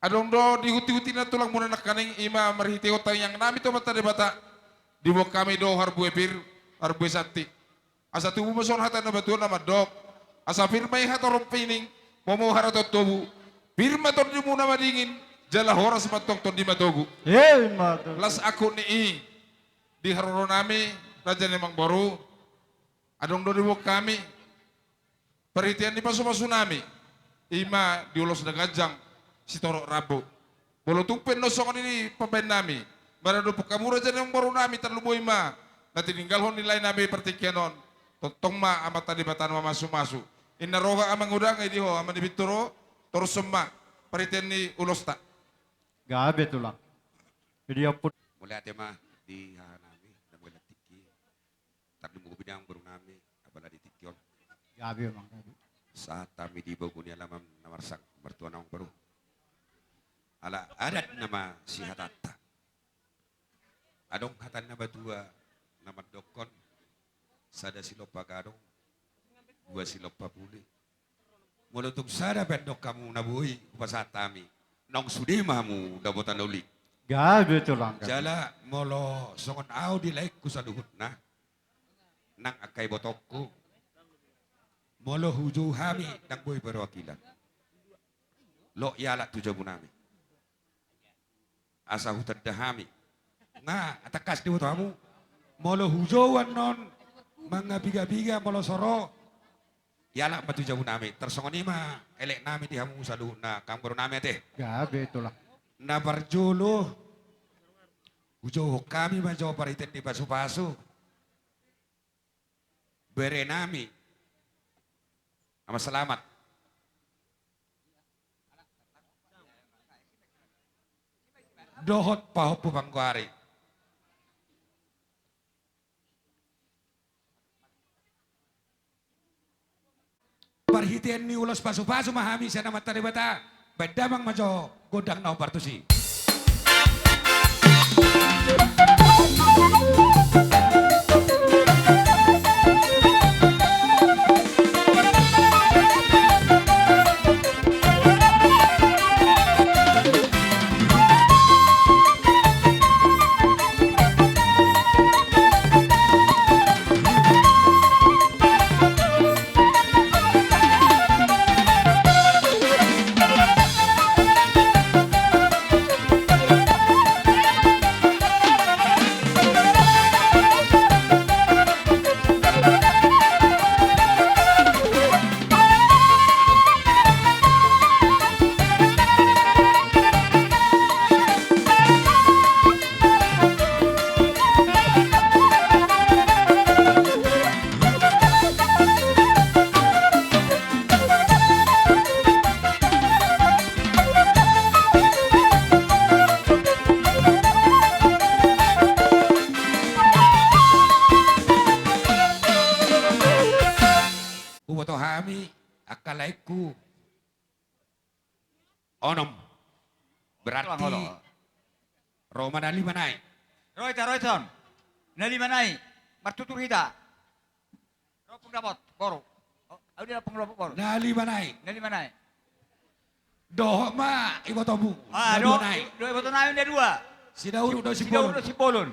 Adong do dihut-ihut i na tulangmuna nangkaning, i ma marhitehon tangiang nami tu Amanta Debata, diboan hami do harbue pir, harbue santi. Asa tubu ma songon hata ni natuatua na mandok: Asa pir ma i hatoron pining, momo haradeon tobu. Pir ma tondimuna madingin, jala horas ma antong tondi matogu. Emma tutu. Las angkup ni i, di haroro nami, raja ni amangboru, adong do diboan hami parhitean ni pasupasu nami, i ma di ulos na ganjang, sitorop rambu. Molo tung pe annon songon i pambahen nami, maradophon hamu raja ni amangboru nami, tarlumobi ma na tininggalhon ni lae nami partingkian on, tongtong ma Amanta Debata na mamasumasu. Inna roha amang udang, i di ho ama ni pintu ro, torus on ma parhitean ni ulosta. Gabe tulang. Di ampun. Mauliate ma di haha nami, na manggelar tingki. Tarlumobi di amangboru nami, apala di tingki on. Gabe, amang, gabe. Sahat hami di bogu ni alaman na marsang, martua na amangboru. Ala adat nama sihatanta. Adong hata ni na matua na mandokkon: Sada silompa gadong, dua silompa puli. Molo tung sada pe annon hamu na boi hupasahat hami, naung sude ma hamu dapotan uli. Gabe tulang, gabe. Jala molo songon ahu di laengku saluhutna, nang angka ibotongku, molo hujou hami ndang boi perwakilan, loas ialap tu jabu nami. Asa hutanda hami. Nga, tangkas diboto hamu. Molo hujou annon mangapigapiga, molo so ro, ialap ma tu jabu nami. Tarsongon i ma elek nami di hamu saluhutna, amangboru nami, ate. Gabe tulang. Na parjolo, hujouhon hami ma jo parhitean ni pasupasu bere nami, Ama Selamat, dohot pahompu panggoari. Parhitean ni ulos pasupasu ma hami sian Amanta Debata. Baen damang ma jo gondang na hombar tusi. Huboto hami angka laengku onom. Berarti ro ma na lima nai. Ro hita, ro hita on. Na lima nai. Martutur hita. Ro pung dapot boru. Oh, au dia pung dapot boru. Na lima nai. Na lima nai. Dohot ma ibotomu. Ah, na dua nai. Dohot iboto nai na dua. Si Dauruk dohot si Dauruk dohot Simbolon.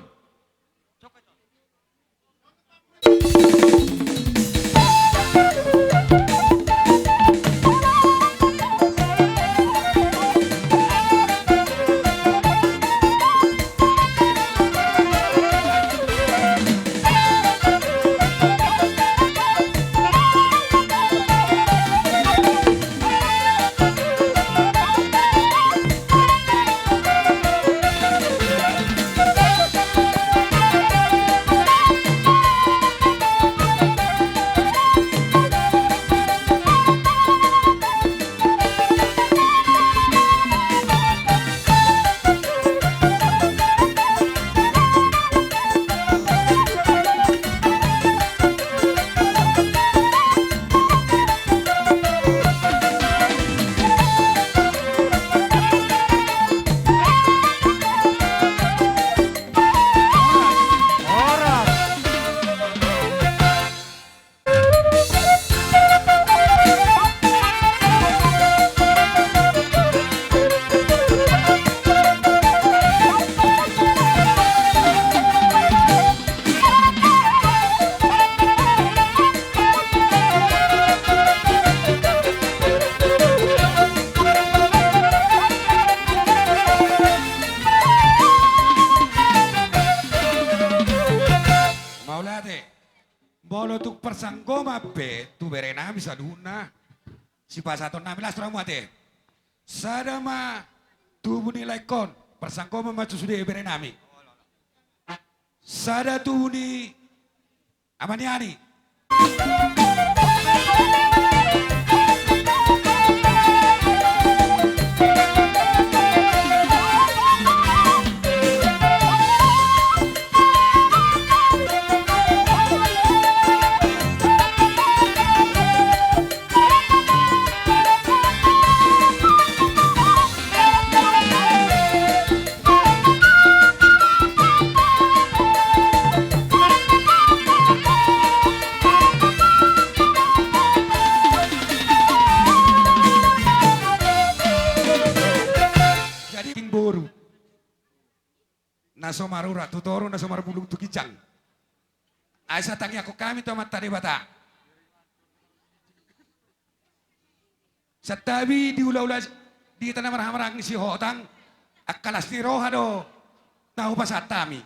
Molo tung parsanggoman pe tu berenami saluhutna, sipasahatonnami, las rohamu ate. Sada ma tubu ni laengkon, parsanggoman ma tu sude berenami. Sada tubu ni Amaniani. Jadi boru na so marurat tu toru, na so marbulung tu ginjang. Ai satangiangkon hami tu Amanta Debata. Santabi di ulaula di hita na marhahamaranggi sihotang, angka las ni roha do na hupasahat hami.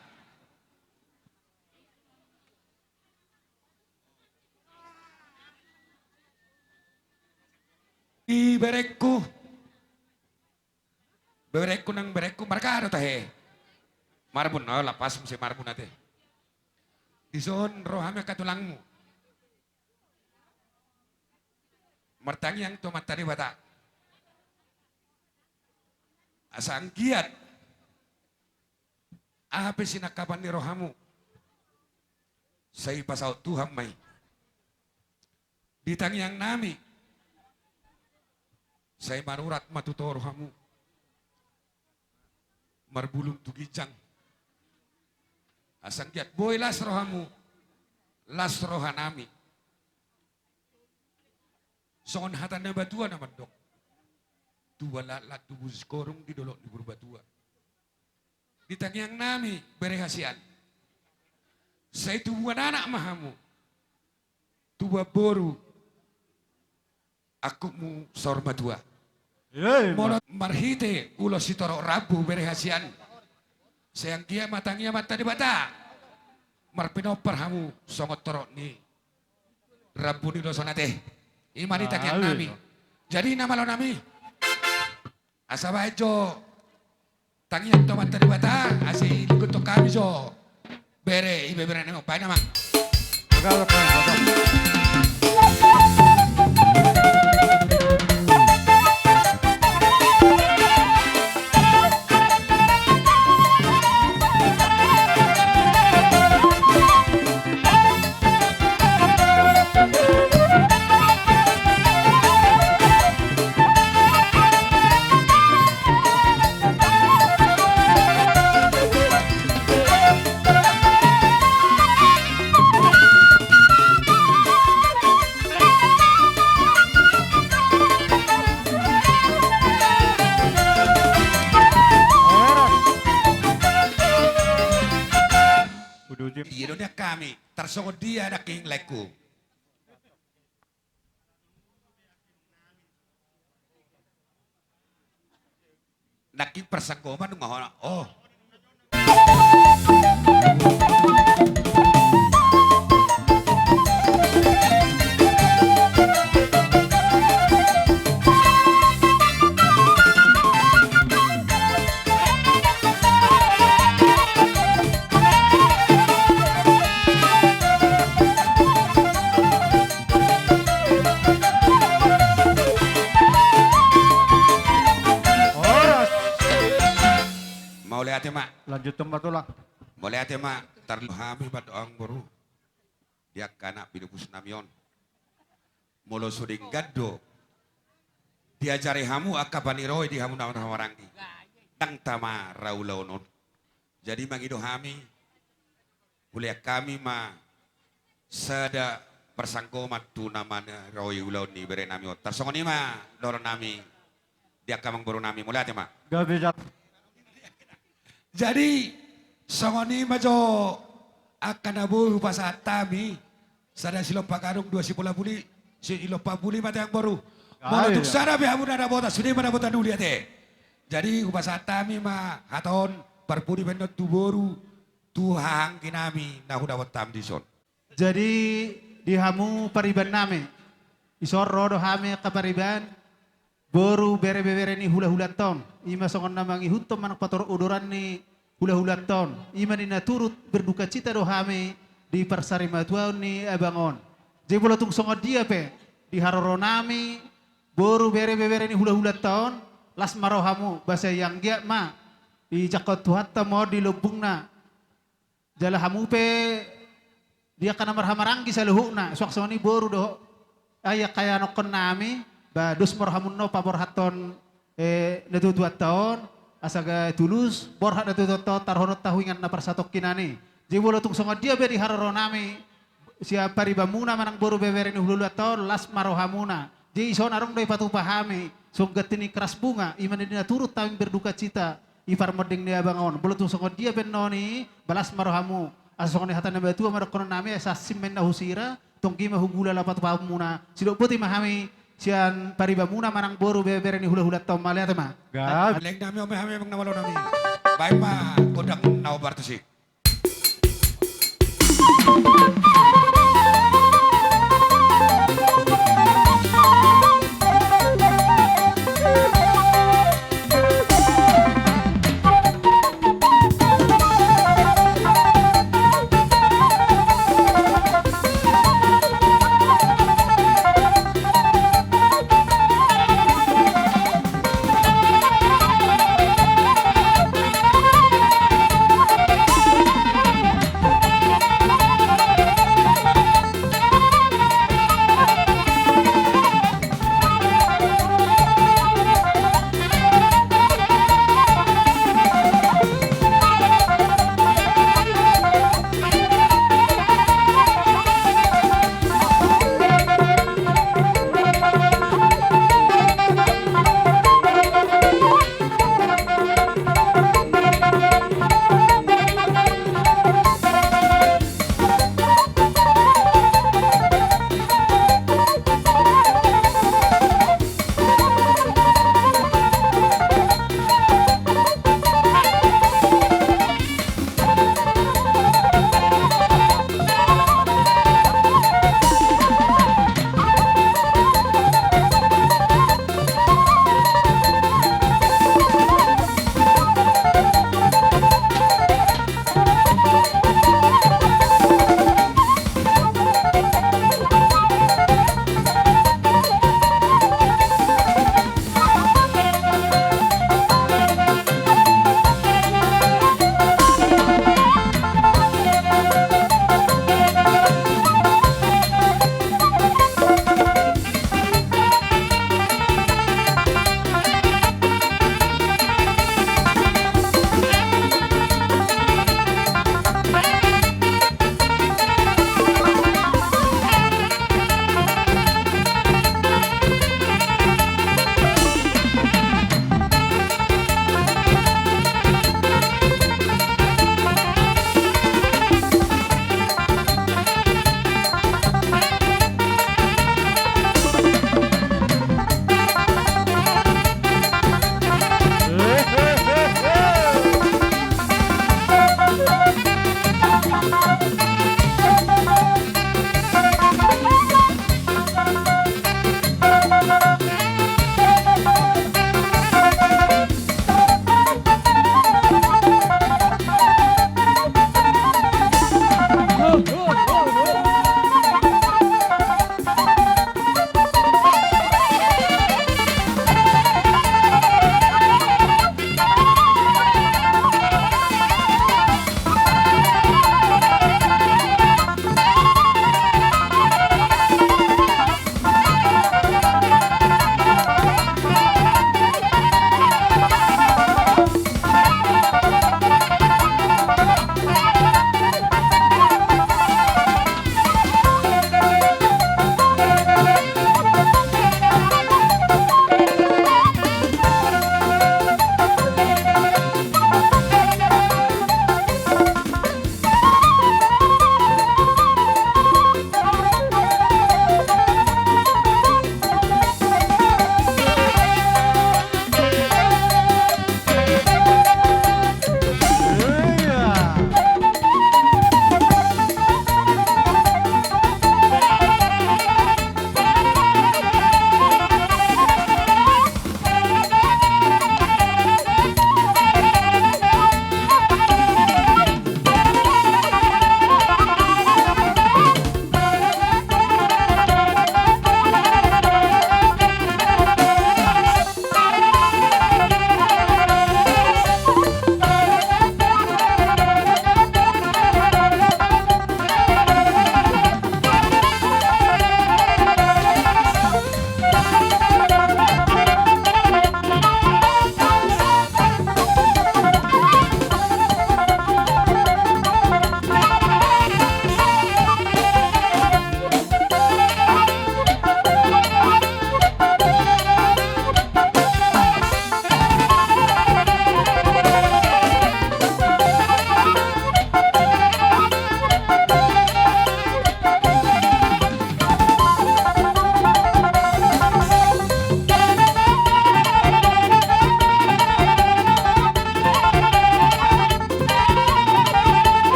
Di berengku, berengku nang berengku, marga do tahe. Marbun, oh, lapas muse Marbun ate. Dison ro hami angka tulangmu. Martangiang tu Amanta Debata. Asa anggiat aha pe sinangkapan ni rohamu, sai pasaut Tuhan ma i. Di tangiangnami, sai marurat ma tu toru hamu, marbulung tu ginjang. Asa anggiat boi las rohamu, las rohanami. Songon hata na batua na mandok, tubu laklak tubu sikorung di dolok ni Purbatua. Di tangiangnami bere hasian, sai tubuan anak ma hamu, tubuan boru, angkupmu saur matua. Molo marhite ulos sitorop rambu bere hasian, sai anggiat ma tangi Amanta Debata, marpinompar hamu songon torop ni rambu ni ulos on ate. I ma di tangiangnami. Jadi na malo nami, asa baen jo tangiang tu Amanta Debata, asa ilinggothon hami jo bere, ibeberenami on, baen amang. Dia do nian hami, tarsongon dia nangkin laengku. Nangkin parsanggoman nunga hona. Oh. Horas. Mauliate ma. Lanjuthon ma tulang. Mauliate ma, tarlumobi hami ma tu amangboru. Di angka anak pinupus nami on. Molo so denggan do diajari hamu angka paniroi di hamu na marhahamaranggi, ndang tama ra ulaon on. Jadi mangido hami, hulean hami ma sada parsanggoman tu na maniroi ulaon ni bere nami on. Tarsongon i ma dohonon nami di angka amangboru nami, mauliate ma. Gabe jat. Jadi songon i ma jo angka na boi hupasahat hami, sada silompa gadong, dua sipola puli, silompa puli ma ate amangboru. Molo tung sada pe hamu na dapotan, sude ma dapotan uli ate. Jadi hupasahat hami ma hata on, parpudi baenon tu boru, tu hahaanggi nami na hudapot hami dison. Jadi di hamu pariban nami. Dison ro do hami angka pariban, boru bere-bebere ni hula-hulanta on. I ma songon na mangihuthon manang patorop uduran ni hula-hulanta on. I ma na turut berdukacita do hami di parsarimatuaon ni abang on. Jadi molo tung songon dia pe di haroro nami, boru bere-bebere ni hula-hulanta on, las ma rohamu, ba sai anggiat ma dijangkon Tuhanta ma on di lambungna. Jala hamu pe di angka na marhahamaranggi saluhutna, suang songon i boru dohot, ai angka ianakkon nami, ba dos ma rohamu annon paborhathon, eh, natuatuanta on, asa gabe tulus borhat natuatuanta on, taruhononta tu inganan na parsatongkinan i. Jadi molo tung songon dia pe di haroro nami, sian paribanmuna manang boru bebere ni hula-hulanta on, las ma rohamuna. Jadi dison adong do dipatupa hami, songon ganti ni keras bunga, i ma na turut hami berdukacita di parmonding ni abang on. Molo tung songon dia pe annon i, ba las ma rohamu. Asa songon hata ni natuatua ma dohonon nami, asa asing ma inna husira, tonggi ma hugula laho patupaonmuna. Sidok boti ma hami sian paribanmuna manang boru bebere ni hula-hulanta on, mauliate ma. Gal. Alek nami, on ma hami, abang na malo nami. Baen ma gondang na hombar tusi.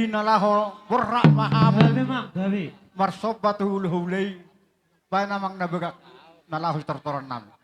na laho borhat ma hamu. Gabe, Mang, gabe. Marsomba tu hulahula i. Baen, Amang na bagak, na laho sitortoran nami.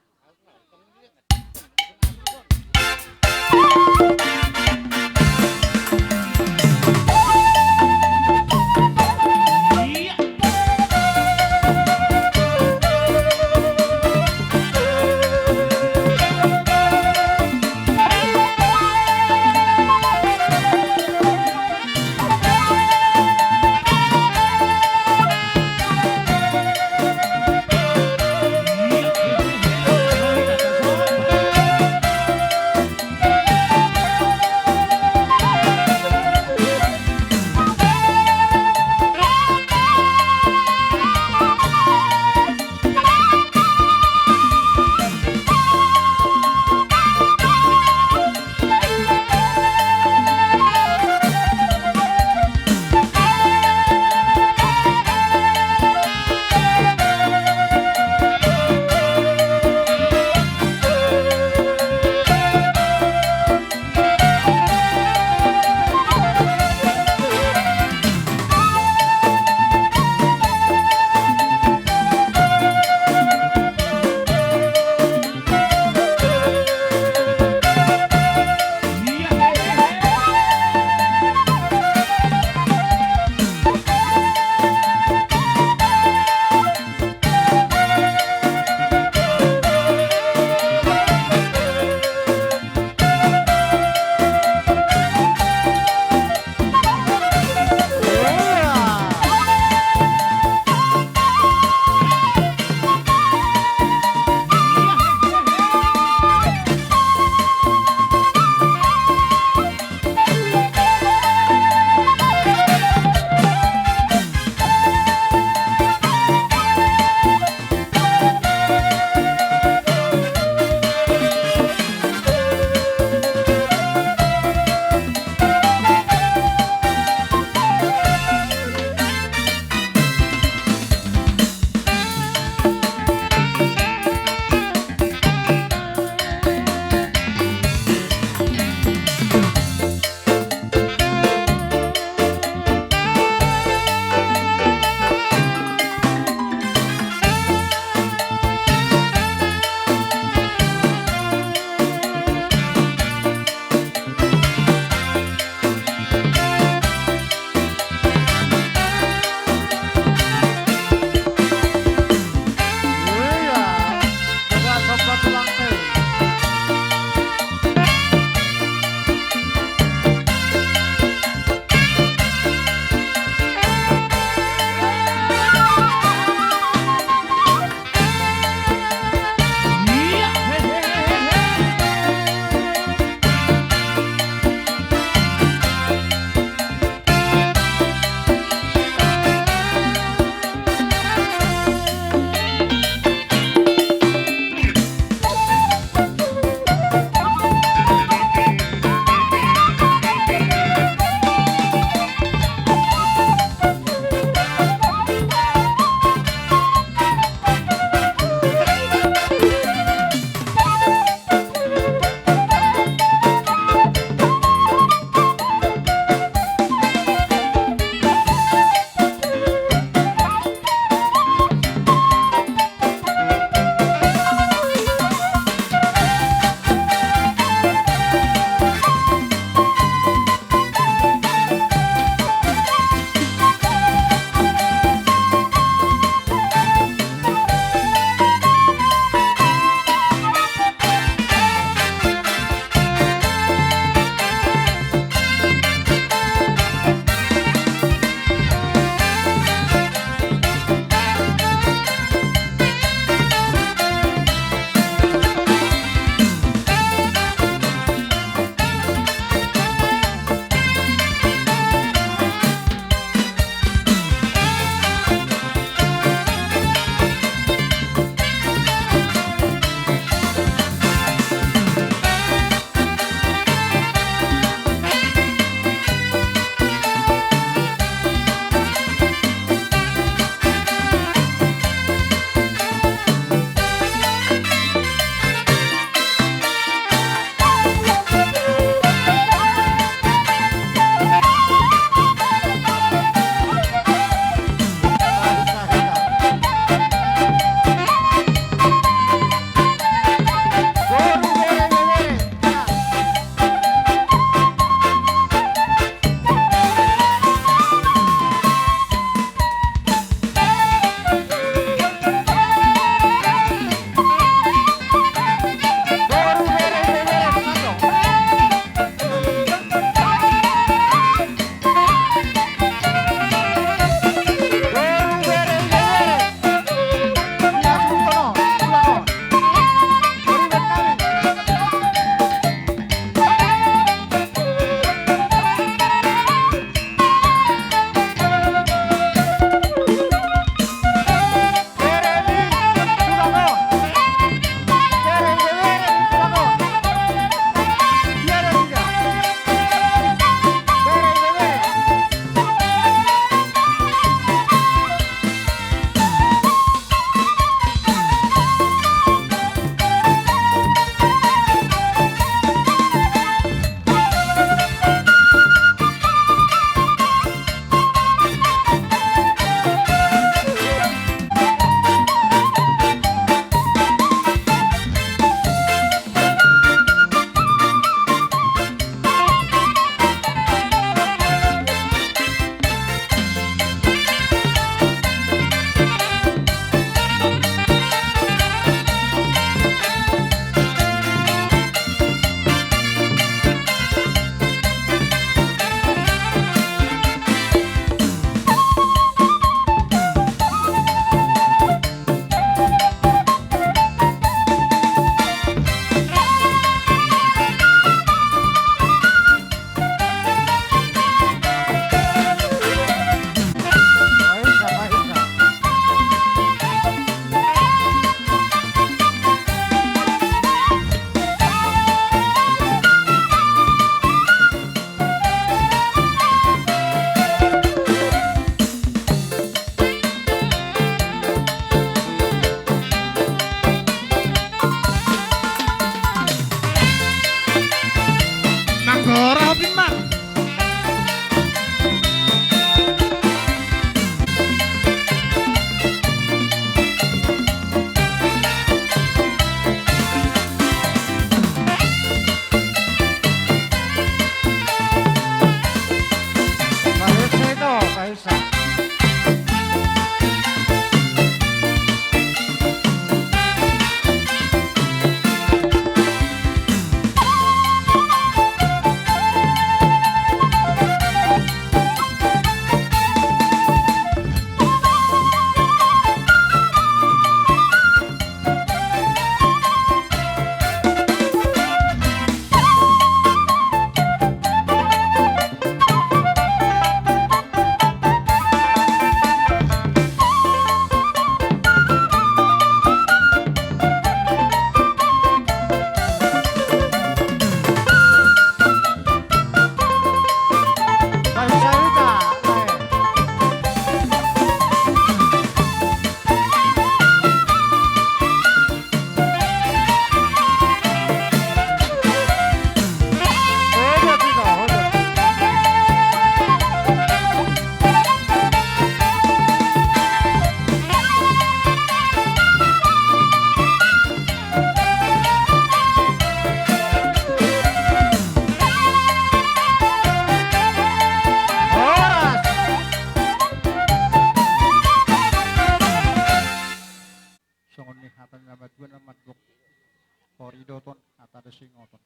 Hata do singoton.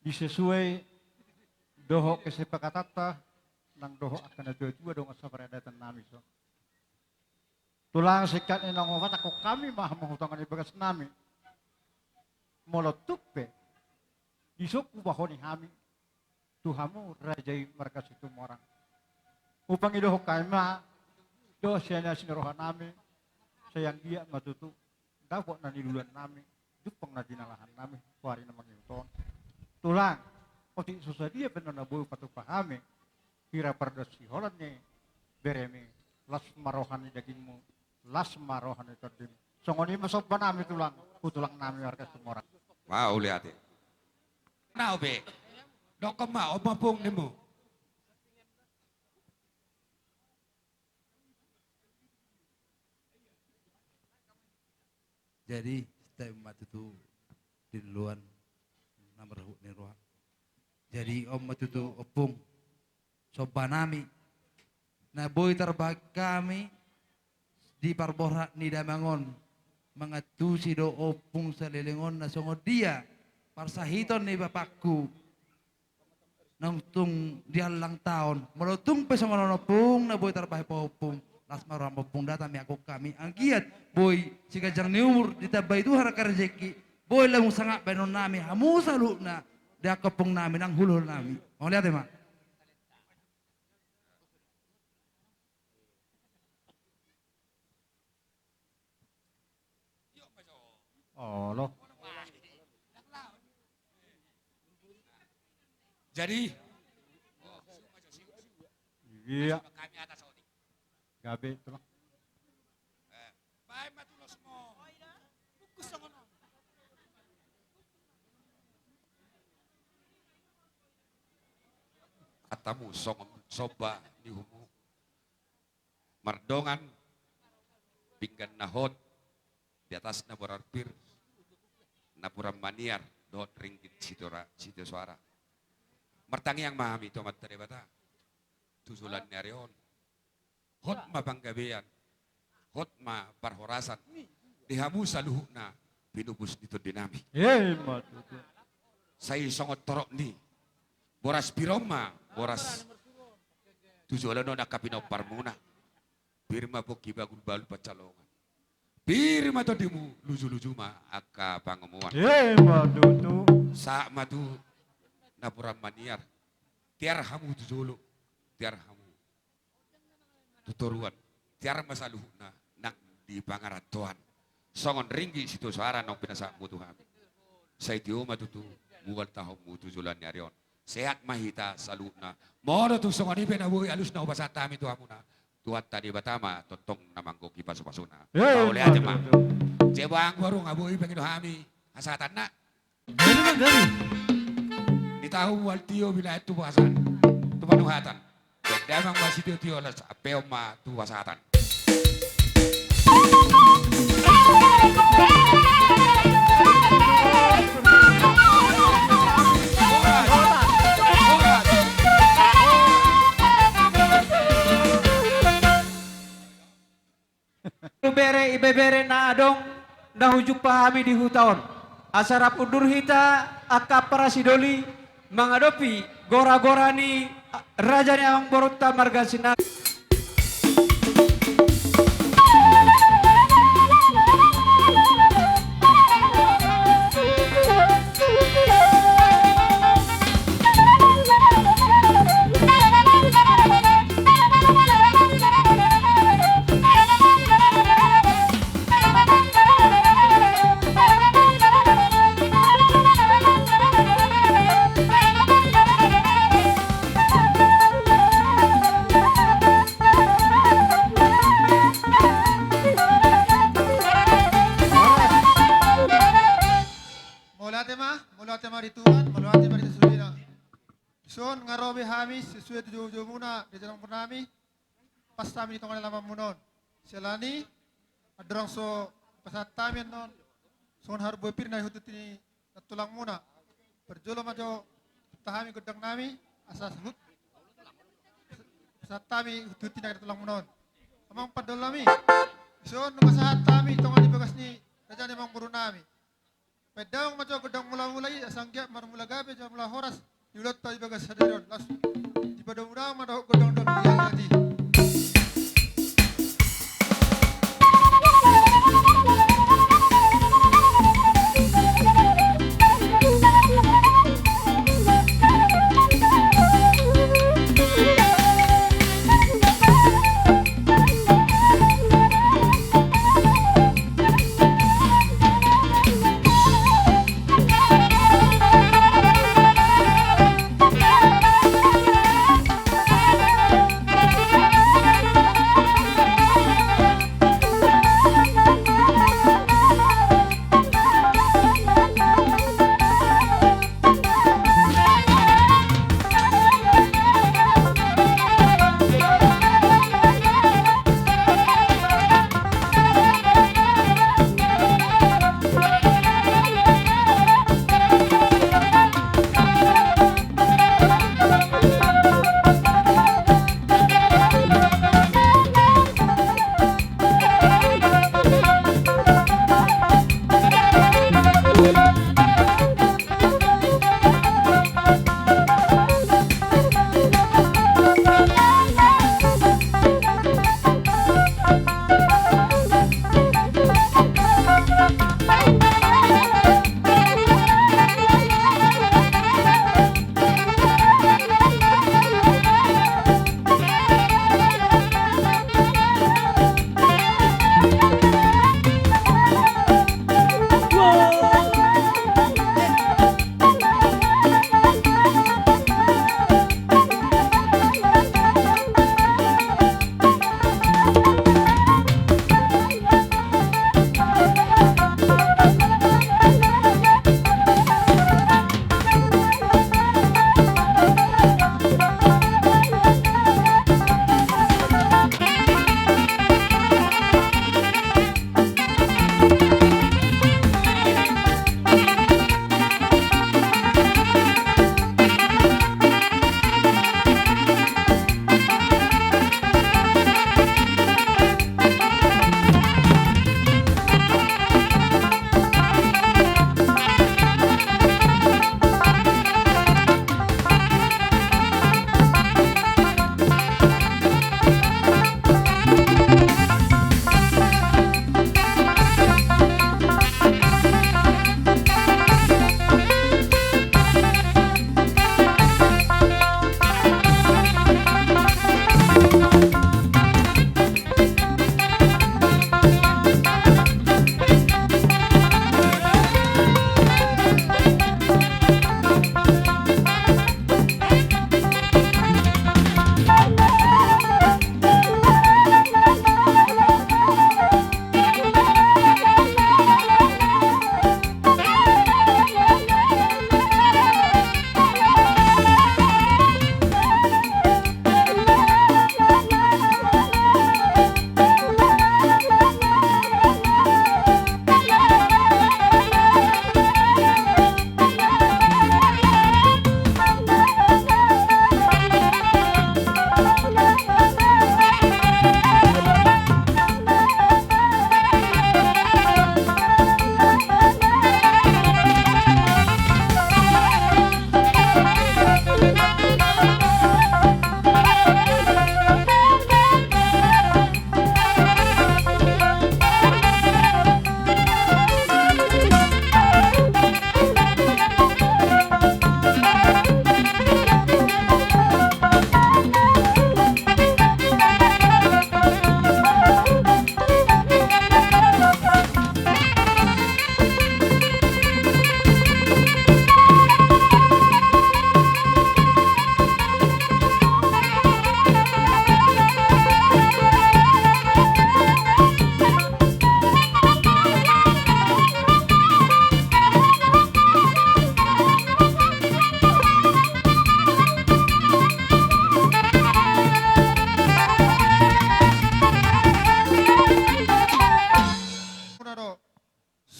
Di sesuai dohot kesepakatanta nang dohot angka na tua-tua dongan sapariadaton nami so. Tulang, singkat ni naung huhatahon, hami ma hamu tu tonga ni bagas nami. Molo tung pe dison hubahoni hami tu hamu raja i marga Situmorang. Hupangidohon hami ma dohot sian asi ni roha nami, sai anggiat ma tutu dapot na niluluan nami, jumpang na jinalahan nami tu ari na mangihut on. Tulang, otik so sadia pe annon na boi hupatupa hami, pira pardongan siholan ni beremi, las ma roha ni dagingmu, las ma roha ni tondimu. Songon i ma somba nami, Tulang, tu tulang nami marga Situmorang. Mauliate. Nau be. Dokkon ma, on ma pung nimu. Jadi, stai ma tutu di luan na marhut ni roha. Jadi, on ma tutu ompung somba nami. Na boi tarbahen hami di parborat ni damang on, mangantusi do ompung saleleng on na songon dia parsahiton ni bapakku. Naung tung di allang taon, molo tung pe songon on ompung na boi tarbahen pahompung, las ma roham ompung, ndada ma hami anggiat boi siganjang ni umur, ditambai Tuhan angka rezeki, boi lamung sangap bahenon nami hamu saluhutna di angka ompung nami nang hulhul nami. Mauliate ma. Olo. Jadi, iya. Gabe, Tulang. Hatamu songon somba ni uhummu. Mardongan pinggan na hot di atasna boras pir, napuran maniar dohot ringgit sitio ra-, sitio soara. Martangiang ma hami tu Amanta Debata tu joloan ni ari on. Hot ma panggabean, hot ma parhorasan di hamu saluhutna pinupus ni tondi nami. Ima tutu. Sai songon torop ni boras pir on ma boras tu joloan on angka pinomparmuna. Pir ma pongki, bagul balu pansalongan. Pir ma tondimu, luju-luju ma angka pangomoan. Ima tutu. Sahat ma tu napuran maniar. Tiar hamu tu jolo, tiar hamu tu toruan, tiar ma saluhutna nang di pangarantoan. Songon ringgit sitio soara naung pinasahatmu tu hami. Sai tio ma tutu mual tahonmu tu joloan ni ari on. Sehat ma hita saluhutna. Molo tung songon i pe na boi alus na hupasahat hami tu hamuna, Tuhanta Debata ma tongtong na manggohi pasu-pasuna. Mauliate ma. Jebang baru nga boi pangido hami hasahatanna. Jadi, jadi. Di tahu mual tio bila itu puasa. Tu panuhatan. Damang ma sitio-tio, las apeon ma tu hasahatan. Bere, ibebere na adong na hujumpa hami di huta on. Asa rap undur hita angka parasidoli mangadopi gora-gora ni, a, raja ni amangborunta marga Sina. Mauliate ma, mauliate ma di Tuhan, mauliate ma di sesudena. Dison nga ro be hami sesuai tu joujou muna di jalang nami. Pas hami di tonga ni alaman muna on. Siala ni andorang so pasahat hami annon songon haru bohi pir na hututi ni nantulang muna. Parjolo ma jo huta hami gondang nami asa sahut pasahat hami hututi na nantulang muna on. Amang pandol nami. Dison nunga sahat hami tonga ni bagas ni raja ni amangboru nami. Baen damang ma jo gondang mulamula i, asa anggiat marmula gabe jala mula horas di ulaonta di bagasan sadari on. Laos dipadomu damang ma dohot gondang dohot ia ia di.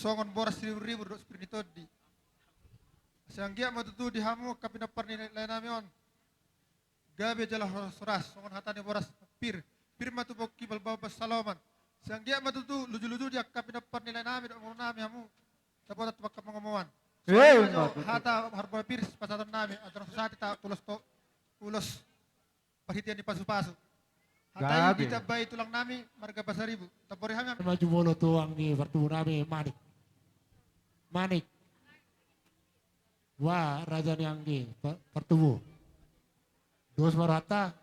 Songon boras ribur-ribur dohot sipir ni tondi. Sai anggiat ma tutu di hamu angka pinompar ni lae-lae nami on gabe jala horas-horas songon hata ni boras pir. Pir ma tu pongki, balbal ma tu saloman. Sai anggiat ma tutu luju-luju di angka pinompar ni lae nami dohot boru nami hamu. Taboto tu angka pangomoan. Eh, songon i ma jo hata Harbolnas Pirs pasahaton nami, andorang so sahat hita ulos to, ulos parhitean ni pasupasu. Hata i ditambai tulang nami marga Pasaribu. Tambori hami. Maju molo tu anggi partubu nami Manik. Manik. Wa, raja ni anggi pa-, partubu. Dos ma rohanta.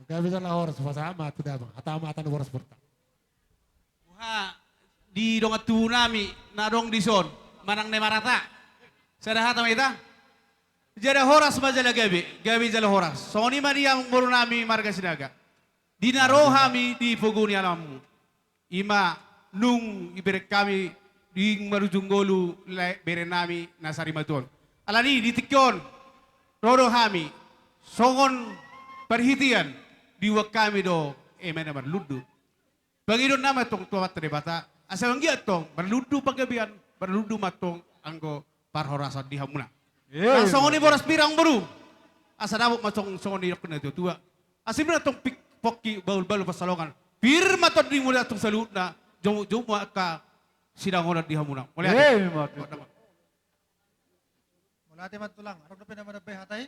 Gabe jala horas, pasahat ma tu damang. Hata ma hata ni boras borta. Boha di dongan tubu nami na adong dison, manang na marhata. Sada hata ma hita. Jala horas ma jala gabe, gabe jala horas. Songon i ma di amangboru nami marga Sinaga. Di na ro hami di pogu ni alamanmu. I ma nunga ibereng hami di marujung ngolu lae bere nami na sarimatuon. Alani di tingki on ro do hami songon parhitean diboan hami do eme na marlundu. Pangidoan nami antong tu Amanta Debata asa manggiat antong marlundu panggabean, marlundu ma antong anggo parhorasan di hamuna. Nang songon i boras pir amangboru. Asa dapot ma songon, songon i didok ni na tuatua. Asi ma antong pik-, pongki bahulbahul pansalongan. Pir ma tondimuna antong saluhutna, jomuk-jomuk ma angka sidaonan di hamuna. Mauliate. Mauliate ma tulang, adong dope na manambai hata i?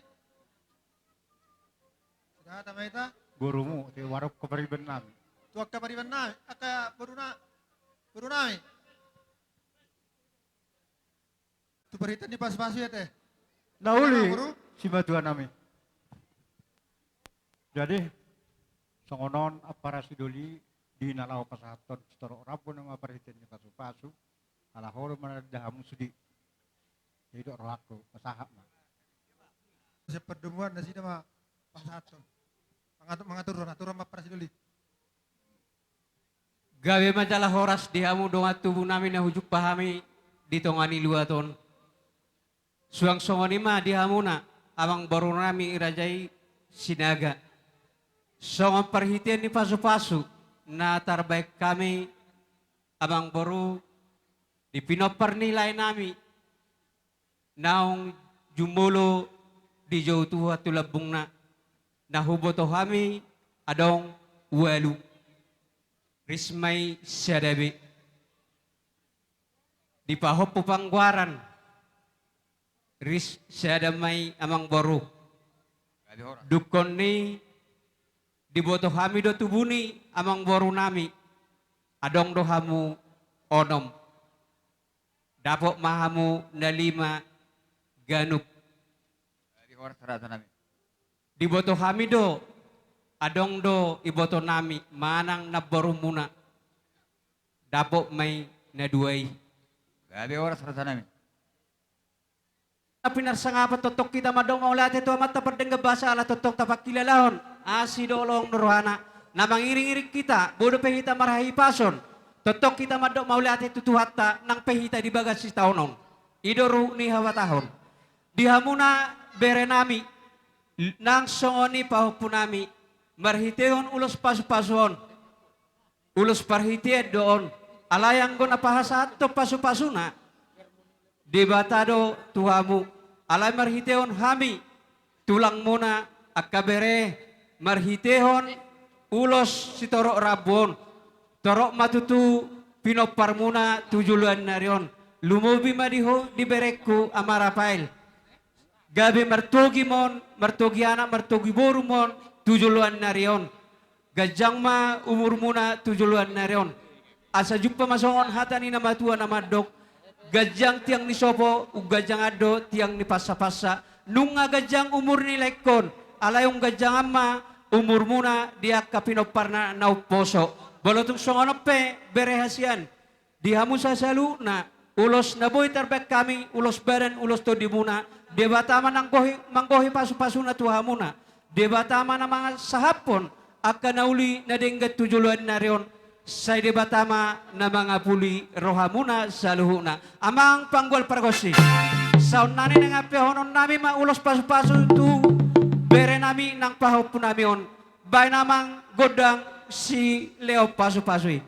Sada hata ma hita. Borumu, tu angka pariban nami. Tu angka pariban nami, angka boru na-, boru nami. Tu parhitean ni pasupasu i ate. Na uli, boru? Simatua nami. Jadi songon on ampara sidoli, di na laho pasahathon sitorop rambu nama parhitean ni pasupasu, ala ho do mananda hamu sude. Jadi dok rohangku, pasahat ma. Sian pardomuan nasida ma pasahathon. Mangatur, mangatur, atur ma ampara sidoli. Gabe ma jala horas di hamu dongan tubu nami na hujumpa hami di tonga ni luat on. Suang songon i ma di hamuna amangboru nami raja i Sinaga. Songon parhitean ni pasupasu na tarbaen hami amangboru di pinompar ni lae nami naung jumolo dijou Tuhan tu lambungna, na huboto hami adong ualu. Ris ma i sada be. Di pahompu panggoaran ris sada ma i amangboru. Dungkon ni diboto hami do tubu ni amangboru nami, adong do hamu onom. Dapot ma hamu na lima ganup. Diboto hami do, adong do iboto nami manang namborumuna. Dapot ma i na dua i. Gabe horas raja nami. Na pinarsangapan, tongtong hita mandok mauliate tu Amanta pardenggan basa ala tongtong tapangkilalahon asi dohot holong ni rohana na mangiringiring hita, boi dope hita marhahipason. Tongtong hita mandok mauliate tu Tuhanta nang pe hita di bagas sitaonon. I do ruhut ni habatahon. Di hamuna bere nami, nang songon i pahompu nami, marhitehon ulos pasupasu on. Ulos parhitean do on, alai anggo na pasahathon pasupasuna Debata do tu hamu, alai marhitehon hami tulangmuna angka bere, marhitehon ulos sitorop rambu on, torop ma tutu pinomparmuna tu joloan ni ari on, lumobi ma di ho, di berengku Ama Rafael. Gabe martogi ma on, martogi anak, martogi boru ma on tu joloan ni ari on. Ganjang ma umurmuna tu joloan ni ari on. Asa jumpa ma songon hata ni na matua na mandok, ganjang tiang ni sopo, umganjangan do tiang ni pansapansa. Nunga ganjang umur ni laengkon, alai umganjangan ma umurmuna di angka pinomparna na umposo. Molo tung songon on pe bere hasian, di hamu saluhutna, ulos na boi tarbaen hami, ulos badan, ulos tondimuna, Debata ma nanggohi, manggohi pasupasuna tu hamuna. Debata ma na mangasahaphon angka na uli na denggan tu joloan ni ari on. Sai Debata ma na mangapuli rohamuna saluhutna. Amang panggual pargonsi, saonnari naeng ampehonon nami ma ulos pasupasu tu bere nami nang pahompu nami on. Baen amang gondang silehon pasupasu i.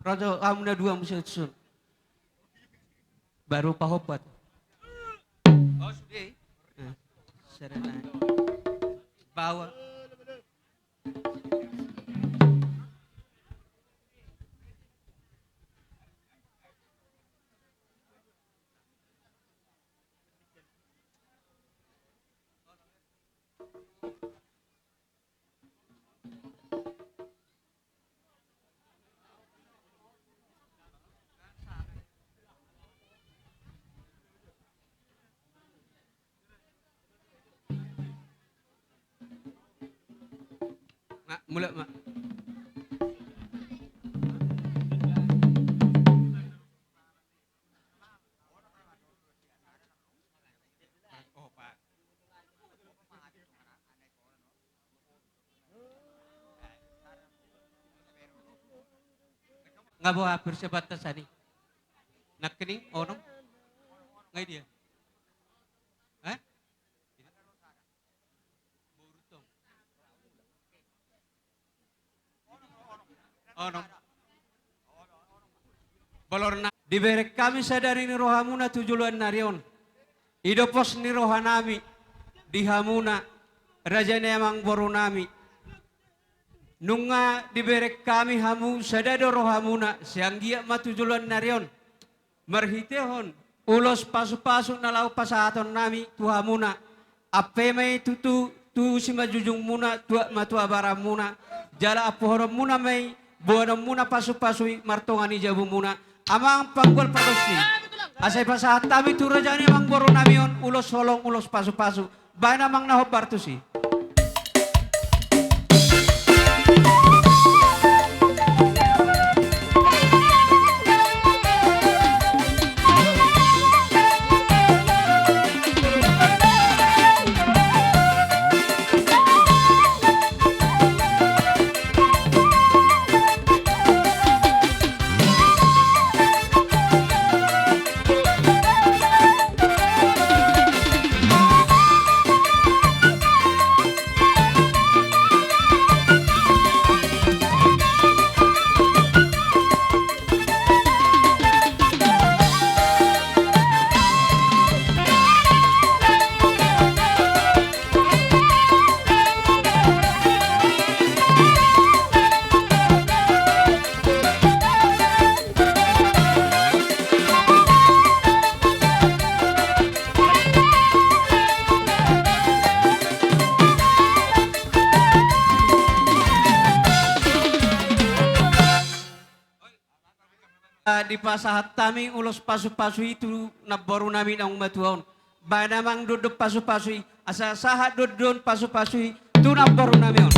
Raja, hamu na dua muse tuson. Baru pahompu. Oh, sude. Eh, sada nai. Bawa. Nga, mulak ma. Nga boha persiapanta sani? Nangkining onom? Nga i dia? Eh? Onom. Bolorna. Dibereng hami sadari ni rohamuna tu joloan ni ari on. I do pos ni rohanami di hamuna, raja ni amangborunami. Nunga dibereng hami hamu sada do rohamuna, sai anggiat ma tu joloan ni ari on. Marhitehon ulos pasupasu na laho pasahatonnami tu hamuna, ampe ma i tutu tu simanjujungmuna, tuak ma tu abaranmuna, jala ampuhononmuna ma i, boanonmuna pasupasu i martonga ni jabumuna. Amang panggual pargonsi, asa ipasahat hami tu raja ni amangborunami on ulos holong, ulos pasupasu. Baen amang na hombar tusi. Dipasahat hami ulos pasupasu i tu namborunami naung matua on. Baen amang dondon pasupasu i, asa sahat dondon pasupasu i tu namborunami on.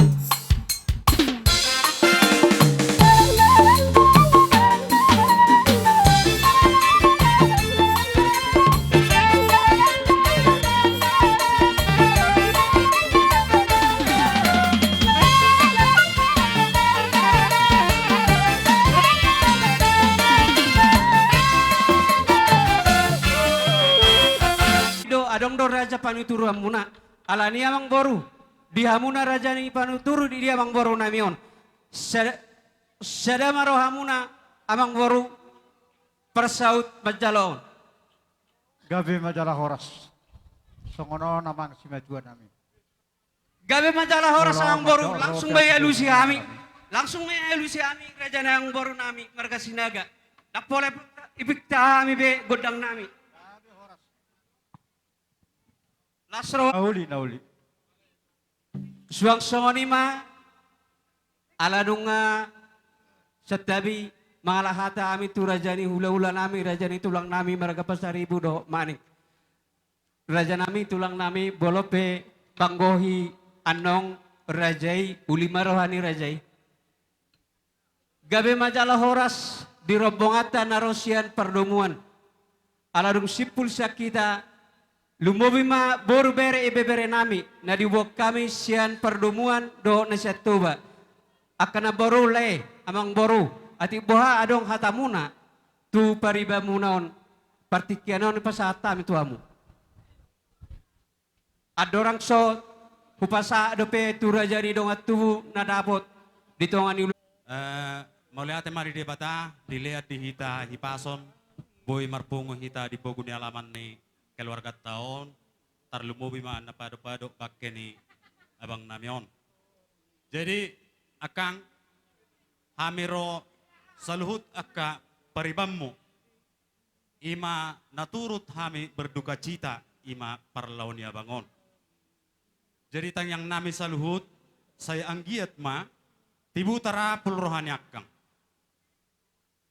Do, adong do raja panuturanmuna. Alani amangboru, di hamuna raja ni panuturu di dia amangborunami on. Sada, sada ma rohamuna amangboru, parsaut manjalo on. Gabe ma jala horas. Songon on amang simatuanami. Gabe ma jala horas amangboru, langsung ma i alusi hami. Langsung ma i alusi hami raja ni amangborunami marga Sinaga. Ndang pola ipikta hami be gondangnami. Las ro. Na uli, na uli. Suang songon i ma, ala nunga santabi mangalap hata hami tu raja ni hulahulanami, raja ni tulangnami marga Pasaribu dohot Manik. Rajanami, tulangnami, molo pe panggohi annon raja i, uli ma roha ni raja i. Gabe ma jala horas di rombonganta na ro sian pardomuan. Ala dung simpul sian hita, lumobi ma boru, bere, ibeberenami na diboan hami sian pardomuan dohot na sian Toba. Angka namboru, lae, amangboru, atik boha adong hatamuna tu paribamuna on, partingkian on dipasahat hami tu hamu. Andorang so hupasahat dope tu raja ni dongan tubu na dapot di tonga ni ulu. Eh, Mauliate ma di Debata, dilean di hita hipason, boi marpungu hita di pogu ni alaman ni keluarganta on, tarlumobi ma na padopadok bangke ni abangnami on. Jadi, angkang, hami ro saluhut angka paribanmu, i ma na turut hami berdukacita, i ma parlao ni abang on. Jadi tangiangnami saluhut, sai anggiat ma tibu tarapul roha ni angkang.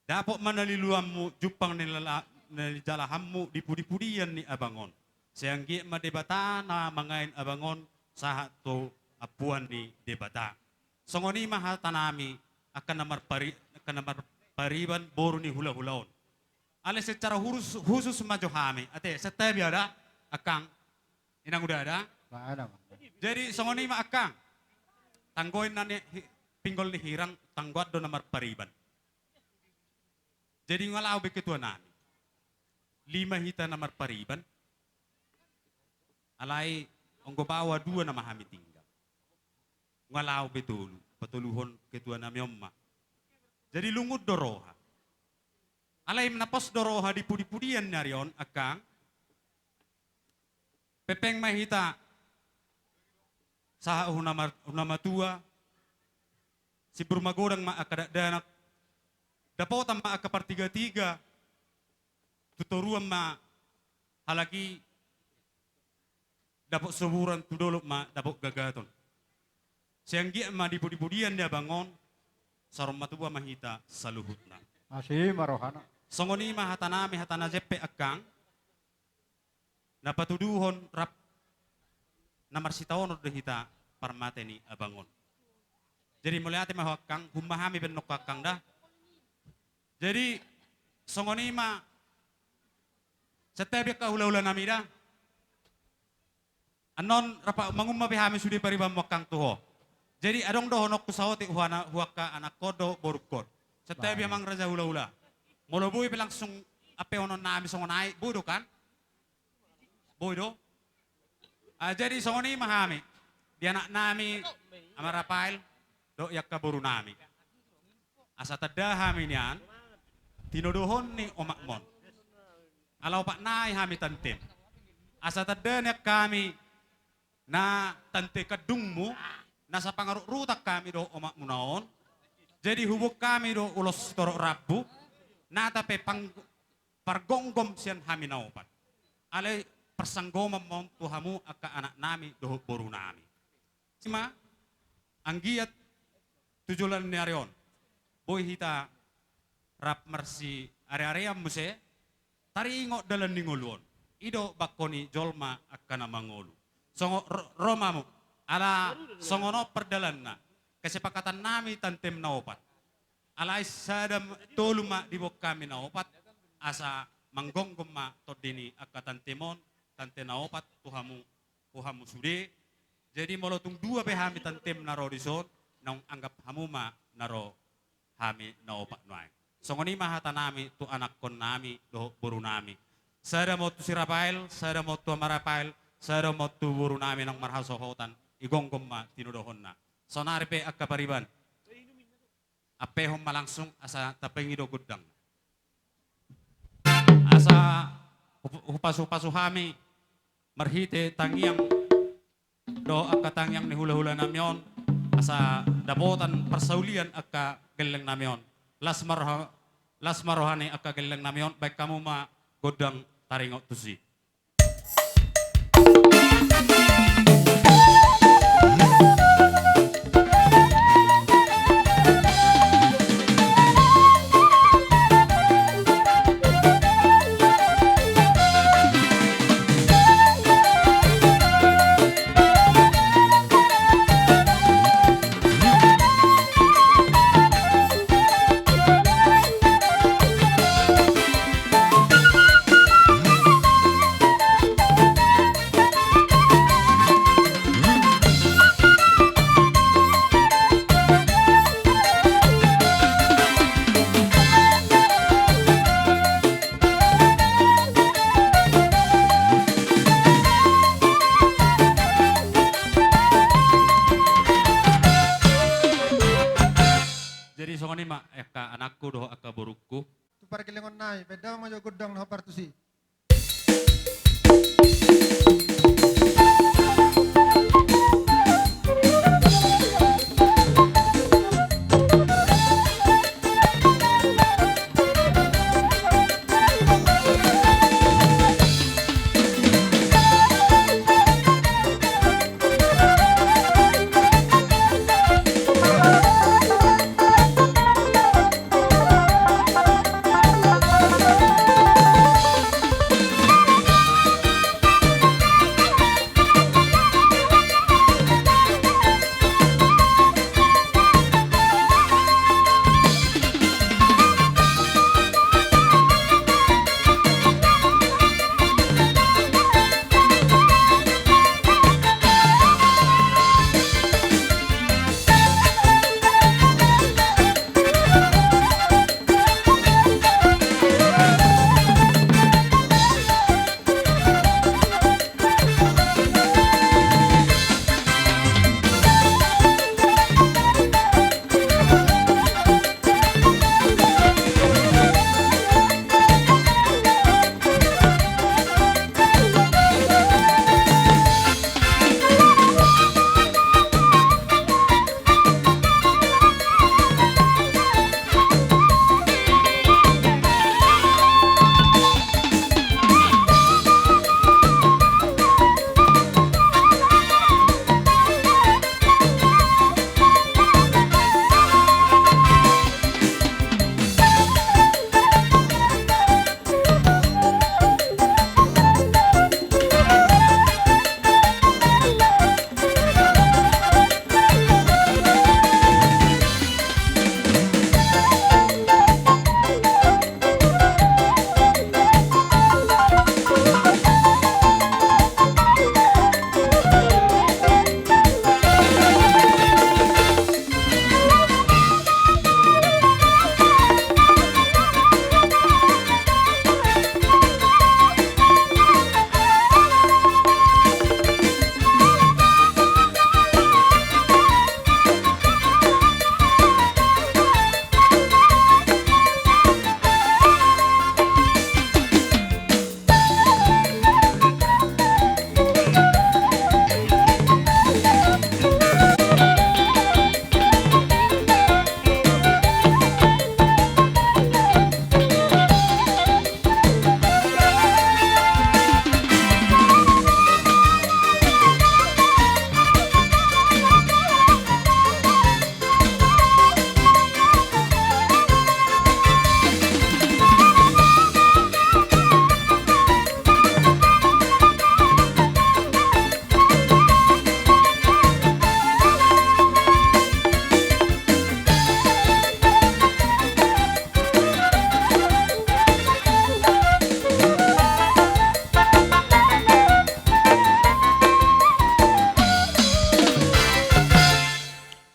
Dapot ma na niluanmu, jumpang na nilala-, na nijalahanmu di pudipudian ni abang on. Sai anggiat ma Debata na mangain abang on sahat tu ampuan ni Debata. Songon i ma hatanami angka na marpari-, angka na marpariban boru ni hulahula on. Alai secara hurus-, khusus ma jo hami. Ate, santabi ada, angkang. Inang uda ada. Ba, ada, Bang. Jadi, songon i ma angkang. Tanggoan na ni hi-, pinggol ni hirang, tanggoan do na marpariban. Jadi, nga laho be ketuanami. Lima hita na marpariban. Alai, anggo baoa dua nama hami tinggal. Nga laho be tolu, patoluhon ketuanami on ma. Jadi lungun do roha. Alai na pos do roha di pudipudian ni ari on, angkang. Pepeng ma hita sahat hu na ma-, hu na matua, simbur magodang ma angka dakdanak, dapotan ma angka partigatiga, tu toruan ma halak i, dapot soburan, tu dolok ma dapot gagaton. Sai anggiat ma di pudipudian ni abang on, saur matua ma hita saluhutna. Asi ma rohana. Songon i ma hatanami, hata na jempek angkang, na patuduhon rap na marsitaonon do hita parmate ni abang on. Jadi mauliate ma ho angkang, hun ma hami baen nangkin angkang da. Jadi, songon i ma, santabi angka hulahulanami da. Annon rap mangun ma be hami sude paribanmu angkang tu ho. Jadi, adong dohononku saotik hu ana-, hu angka anakkon dohot borungkon. Santabi amang raja hulahula. Molo boi pe langsung ampeononnami songon i, boi do kan? Boi do? Ah, jadi songon i ma hami. Di anaknami, Ama Rafael, dohot i angka borunami. Asa tanda hami nian, tinodohon ni omakmon. Ala opat nai hami tantem. Asa tanda ni angka hami, na tante kandungmu, na sapangarutrutan hami dohot omakmuna on. Jadi huboan hami do ulos torop rambu, nata pe pang-, pargomgom sian hami na opat. Alai parsanggoman ma on tu hamu angka anaknami dohot borunami. Asi ma, anggiat tu joloan ni ari on, boi hita rap marsiarearean muse, taringot dalan ni ngolu on. I do bangko ni jolma angka na mangolu. Songon ro-, ro ma hamu, ala songon on pardalanna, kesepakatannami tantem na opat. Alai sada m-, tolu ma diboan hami na opat, asa manggomgom ma tondi ni angka tantem on, tante na opat tu hamu, tu hamu sude. Jadi molo tung dua pe hami tantem na ro dison, naung anggap hamu ma na ro hami na opat nuaeng. Songon i ma hatanami tu anakkonnami dohot borunami. Sada ma on tu si Rafael, sada ma on tu Ama Rafael, sada ma on tu borunami naung marhasohotan, igomgom ma tinodohonna. Saonari pe angka pariban. Ampehon ma langsung asa tapangido gondang. Asa hup-, hupasupasu hami marhite tangiang dohot angka tangiang ni hulahulanami on, asa dapotan parsaulian angka gellengnami on. Las ma roha-, las ma roha ni angka gellengnami on, baen hamu ma gondang taringot tusi. ho angka borungku. Tu pargellengon nami, baen damang ma jo gondang na hombar tusi.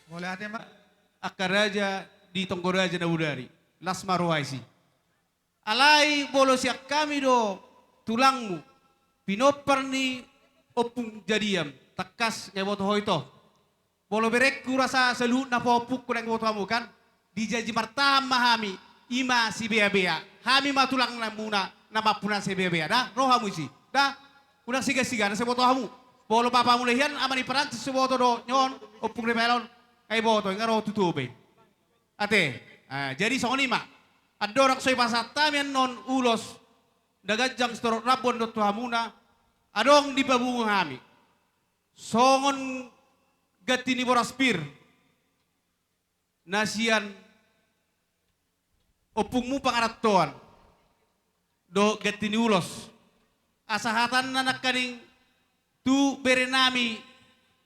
Mauliate ma. Angka raja di Tonggo Raja Nabodari, las ma roha disi. Alai molo sian hami do tulangmu, pinompar ni Ompung Jadiam, tangkas nga iboto ho ito. Molo berengku rasa saluhutna pahompungku ndang iboto hamu kan, di jaji martahan ma hami, i ma Sibeabea. Hami ma tulangnamuna na mampunang Sibeabea, da? Ro hamu disi, da? Unang siga-siga, na so iboto hamu. Molo bapamu do hian, Ama ni Perancis so iboto do, nion, Ompung Rafael on, nga iboto, nga ro tu Toba i. Ate, ah, jadi songon i ma. Andorang so dipasahat hami annon ulos, na ganjang sitorop rambu on dohot tu hamuna, adong di papunguhon hami. Songon ganti ni boras pir, na sian ompungmu pangarantoan, dohot ganti ni ulos. Asa hatanna nangkaning tu berenami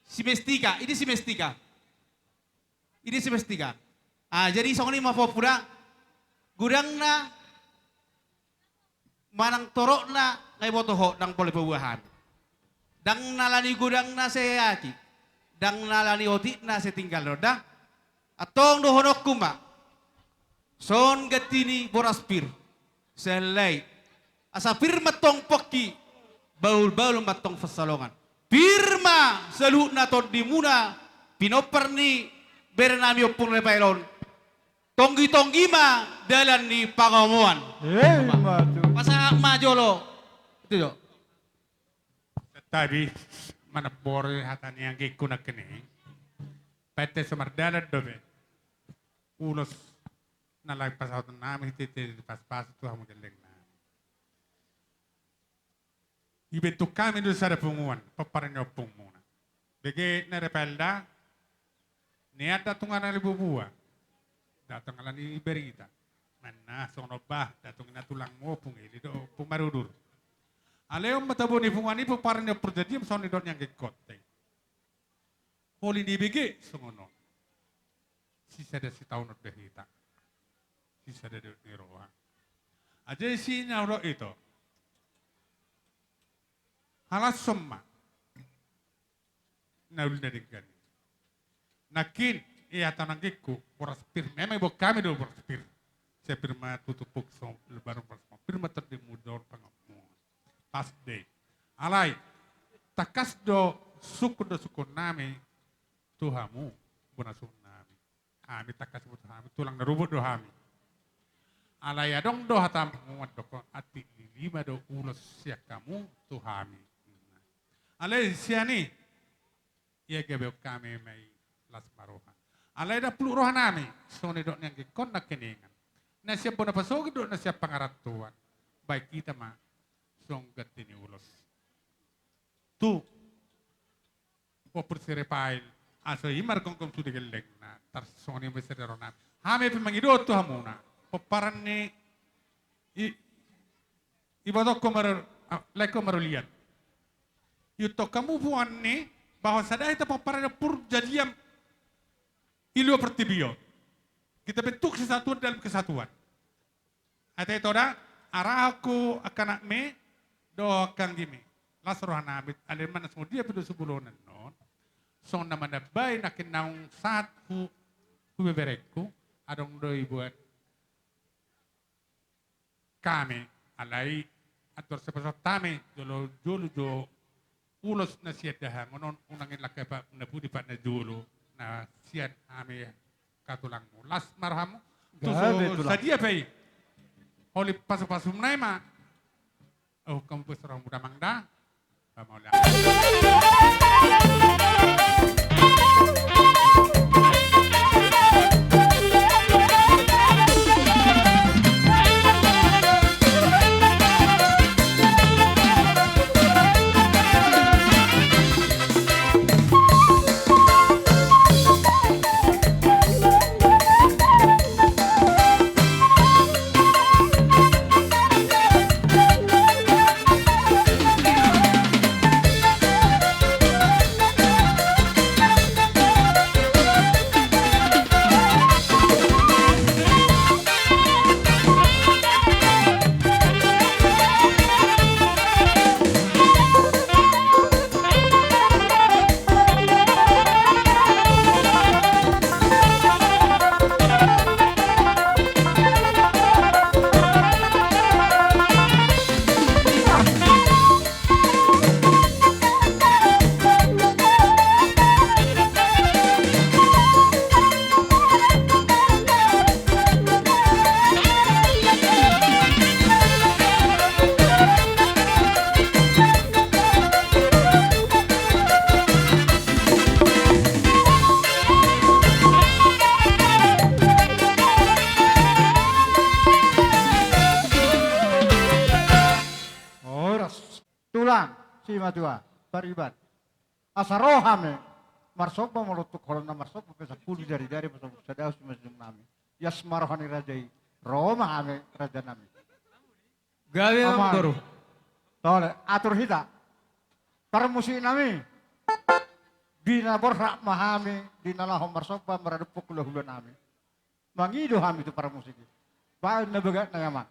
si Mestika, i do si Mestika. I do si Mestika. Ah, jadi songon i ma pahompu da. Godangna manang torokna nga iboto ho, ndang pola dipaboa hami. Ndang na ala ni godangna sai aki, ndang na ala ni otikna sai tinggal do da. Antong dohononku ma, son ganti ni boras pir. Sai alai, asa pir ma antong pongki, bahul-bahul ma antong pansalongan. Pir ma saluhutna tondimuna, pinompar ni berenami Ompung Rafael on. Tonggi-tonggi ma dalan ni pangomoan. Eh, ima tutu. Pasahat ma jolo. Itu jo. Santabi, manambori hata ni anggingku nangkin i. Pete so mardalan dope ulos na laho pasahaton nami, titi di pas-pas tu hamu gelleng nami. Ibentuk hami do sada punguan, pomparan ni ompungmuna. Bege na Repael da, nian da tung na Libubua, da tung ala ni Barita. Manna songon on bah, da tung na tulangmu Ompung Eli do Ompung Marudur. Alai on ma tabo ni punguan i, pomparan ni ompung Jadiam, songon nidok ni anggingkon. Holi ni bege songon on. Sisada sitaonon do hita. Sisada do ni roha. Aja isi na olo ito. Halashon ma na uli na denggan i. Nangkin, ia tananggingku, boras pir, memang iboan hami do boras pir. Sai pir ma tutup puk so lebaran boras pir ma tondimuna dohot panganmu. Pas dei. Alai, tangkas do sungkun do sungkun nami tu hamu, bona sungkun nami. Hami tangkas do tu hami, tulang na rumbuk do hami. Alai adong do hatamu mandok, atik lili ma do ulos sian hamu tu hami. Alai sian i, ia gabe on hami ma i las ma roha. Alai ndang puluk roha nami, songon nidok ni anggingkon nangkiningan. Na sian bona pasogit dohot na sian pangarantoan. Baen hita ma songon ganti ni ulos. Tu ompung si Repael, asa i margomgom sude gellengna, tarsongon i ma sada roha nami. Hami pe mangido tu hamuna, pomparan ni i, ibotongkon mar-, ah, laengkon marolian. Ihuthon hamu punguan i, bahwa sada hita pomparan ni ompung Jadiam i luat portibi on. Kita bentuk kesatuan dalam kesatuan. Ate toda, arahonku angka anakmi dohot angka anggimi. Las roha nami, alai manang songon dia pe do sibola on. Songon na manambai nangkin naung sahat hu, hu beberengku, adong do iboan hami, alai antor sipasahat hami, jolo, jolo jo ulos na sian dahangon on, unang i langka pat na pudi pat na jolo, na sian hami angka tulangmu. Las ma rohamu, tu so sadia pe i. Holi pasupasumuna i ma. Oh, hamu pe so rohamu damang da. Horas. Tulang, simatua, pariban. Asa ro hami marsomba molo tung holan na marsomba pe sampulu jarijari, marsomba sada usi masuk nami. Ias ma roha ni raja i, ro ma hami raja nami. Gabe, amang boru. Tole, atur hita. Parmusik nami. Di na borhat ma hami, di na laho marsomba maradophon hulahula nami. Mangido hami tu parmusik i. Baen na bagak na i, amang.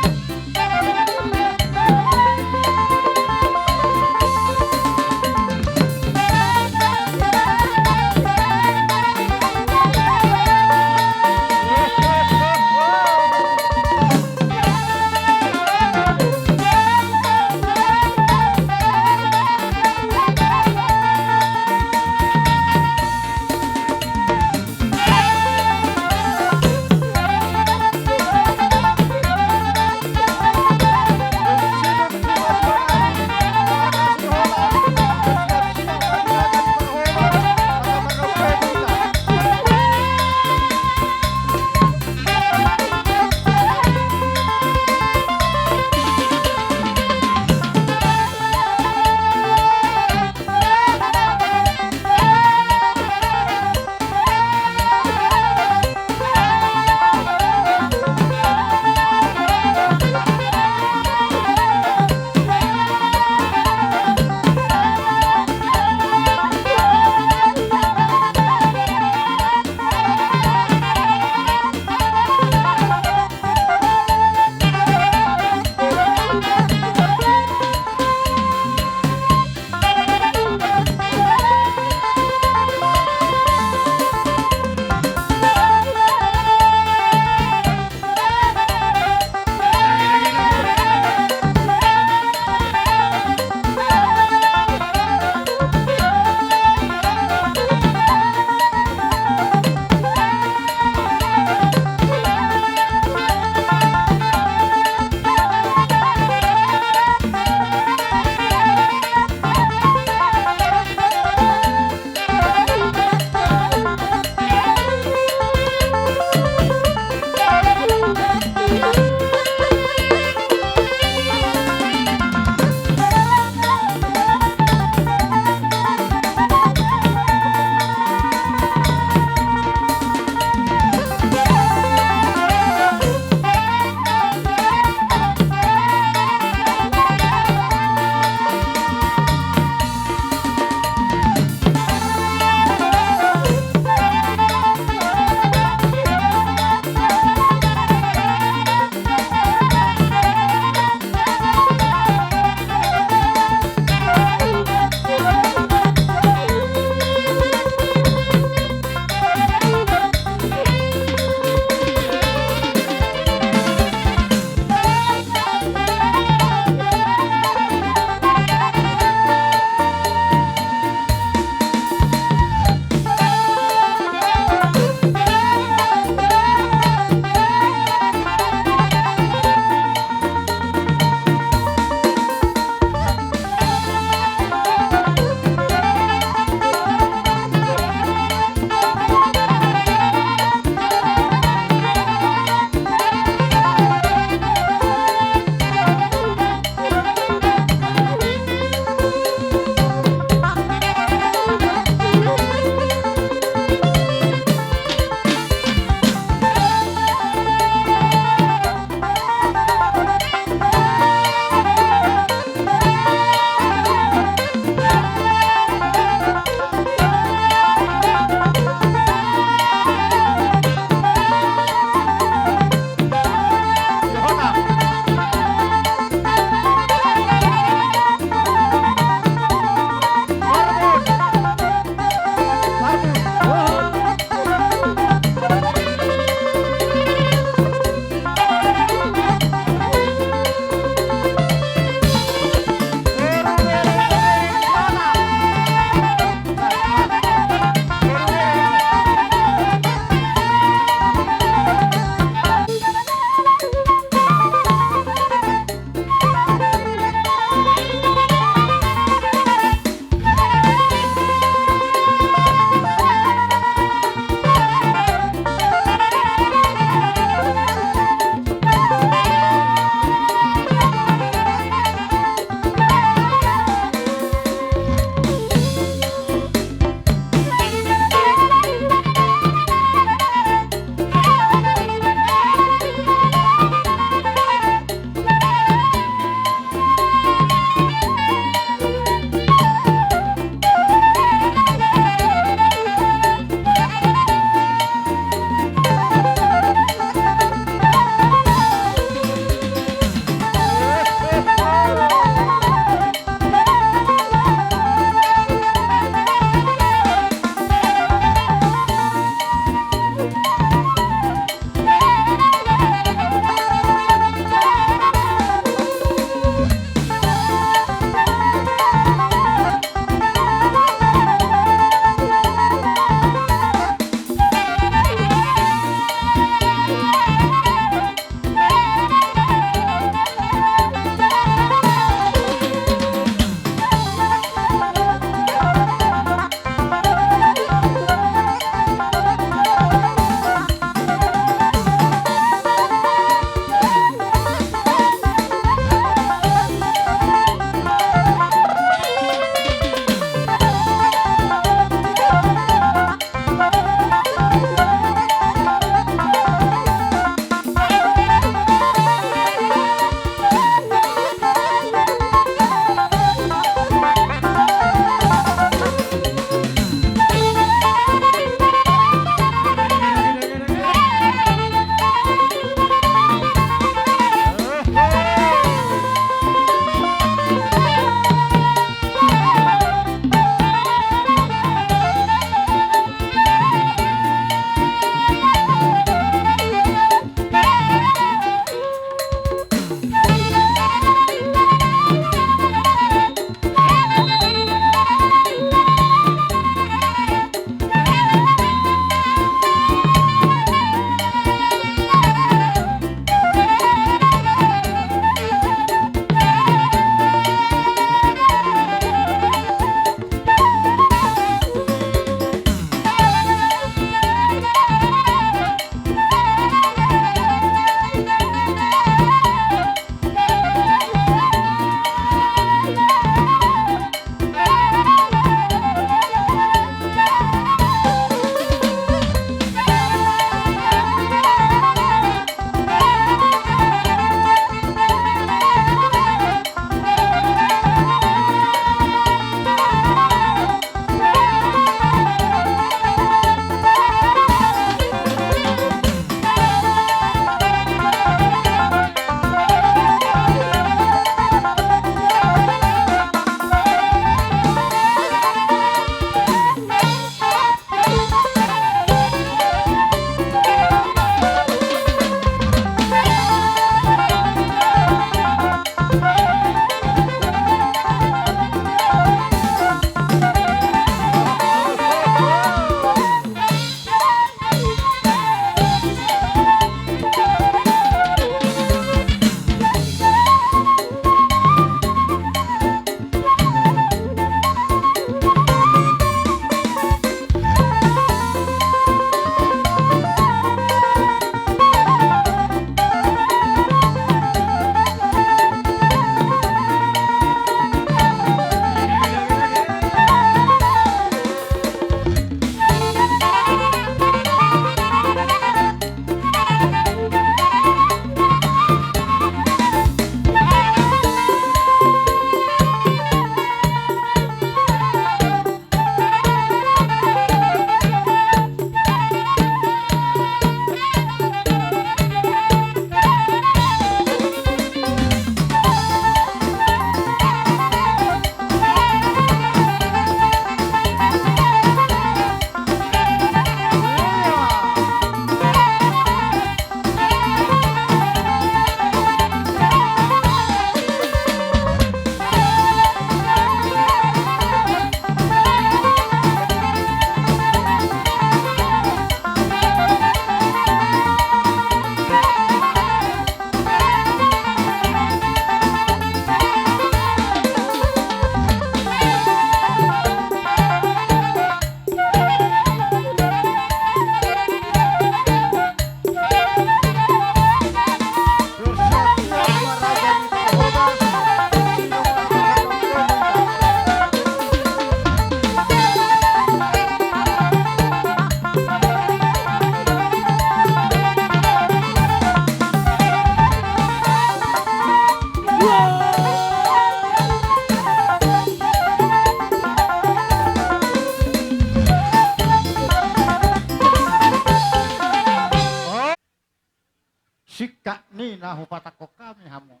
singkat ni na hupatangkon hami hamu,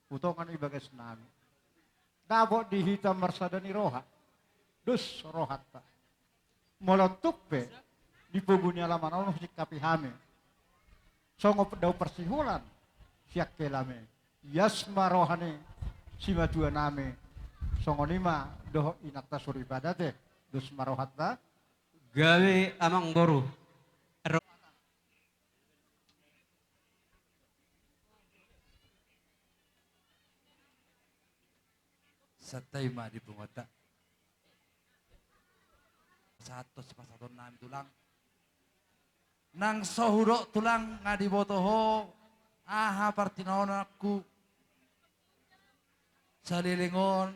tu tonga ni bagas nami. Dapot di hita marsada ni roha, dos rohanta. Molo tung pe di pogu ni alaman on husingkapi hami songon dao parsiholan sian hela me, ias ma roha ni simatua nami. Songon i ma dohot inanta soripada te, dos ma rohanta. Gabe amang boru. Ro- Santabi ma di punguanta. Sahat tu sipasahaton nami tulang. Nang so hudok tulang nga diboto ho aha partinononku saleleng on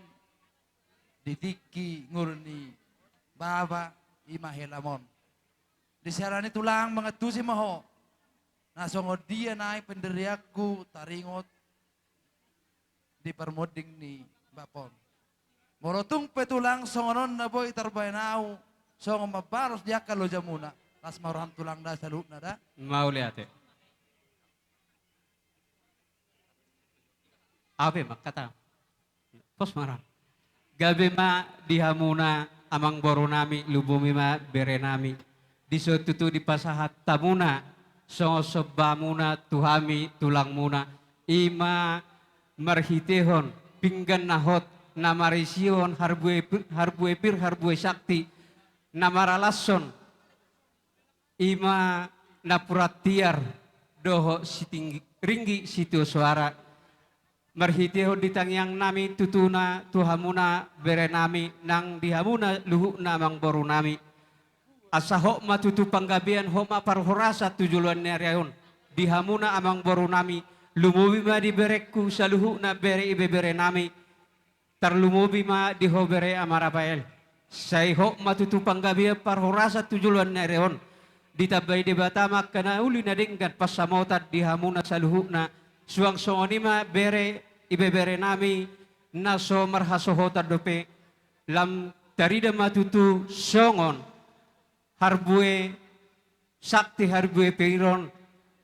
di tingki ngolu ni baba i ma helam on. Di siala ni tulang mangantusi ma ho. Na songon dia nai pendirianku taringot di parmonding ni bapa on. Molo tung pe tulang songon on na boi tarbaen ahu songon mambalos di angka lojamuna, las ma roham tulang da saluhutna da. Mauliate. Ape mangkata? Pos ma ra. Gabe ma di hamuna amang boru nami, lumobi ma bere nami. Dison tutu dipasahat hamuna songon sombamuna tu hami tulangmuna, i ma marhitehon pinggan na hot na marisihon harbue pir, harbue pir, harbue sakti na maralashon, i ma napuran tiar dohot sitinggi ringgit sitio soara. Marhitehon di tangiang nami tutuna tu hamuna bere nami nang di hamuna luhutna amang boru nami. Asa hot ma tutu panggabean, hot ma parhorasan tu joloan ni ari on di hamuna amang boru nami, lumobi ma di berengku saluhutna bere ibebere nami. Tarlumobi ma di ho bere ama Rafael. Sai hot ma tutu panggabean parhorasan tu joloan ni ari on. Ditambai Debata ma angka na uli na denggan pansamotan di hamuna saluhutna. Suang songon i ma bere ibebere nami na so marhasohotan dope, lam tarida ma tutu songon harbue sakti, harbue pir on,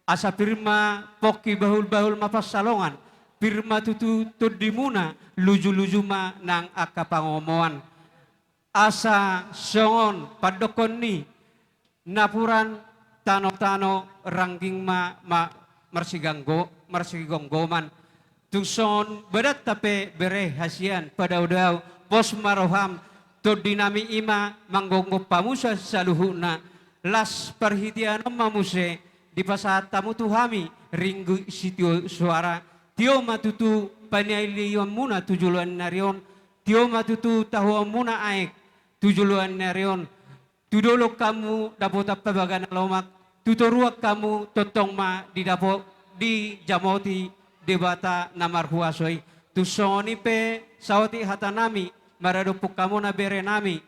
asa pir ma pongki, bahulbahul ma pansalongan, pir ma tutu tondimuna, lujuluju ma nang angka pangomoan. Asa songon pandokkon ni napuran, tanotano rangging ma, ma marsiganggo, marsigomgoman. Tung songon badanta pe bere hasian padaodao, pos ma roham, tondi nami i ma manggomgom hamu sa-, saluhutna. Las parhitean on ma muse dipasahat hamu tu hami ringgit sitio soara. Tio ma tutu panialianmuna tu joloan ni ari on. Tio ma tutu tahuonmuna aek tu joloan ni ari on. Tu dolok hamu dapotan pabagana lomak, tu toruan hamu tongtong ma didapot, dijamoti Debata na marhuaso i. Tung songon i pe saotik hata nami maradophon hamuna bere nami.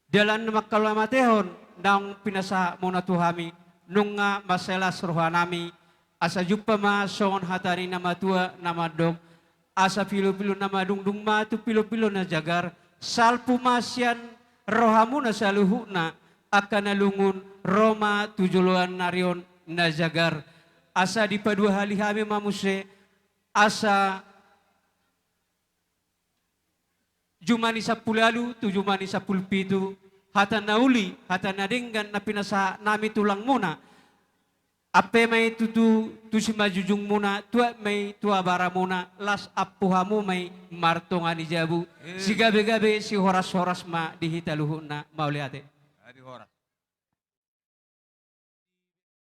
Dalan na mangkalomatehon naung pinasahatmuna tu hami, nunga mansai las roha nami, asa jumpa ma songon hata ni na matua na mandok, asa pilopilu na madungdung ma tu pilopilu na jagar, salpu ma sian rohamuna saluhutna angka na lungun, ro ma tu joloan ni ari on na jagar. Asa dipaduahali hami ma muse, asa jumani sampulu ualu tu jumani sampulu pitu, hata na uli, hata na denggan na pinasahat nami tulangmuna. Ampe ma i tutu tu simanjujungmuna, tuat ma i tu abaramuna, las ampu hamu ma i martonga ni jabu. Eh. Sigabegabe, sihorashoras ma di hita luhutna. Mauliate. Adi horas.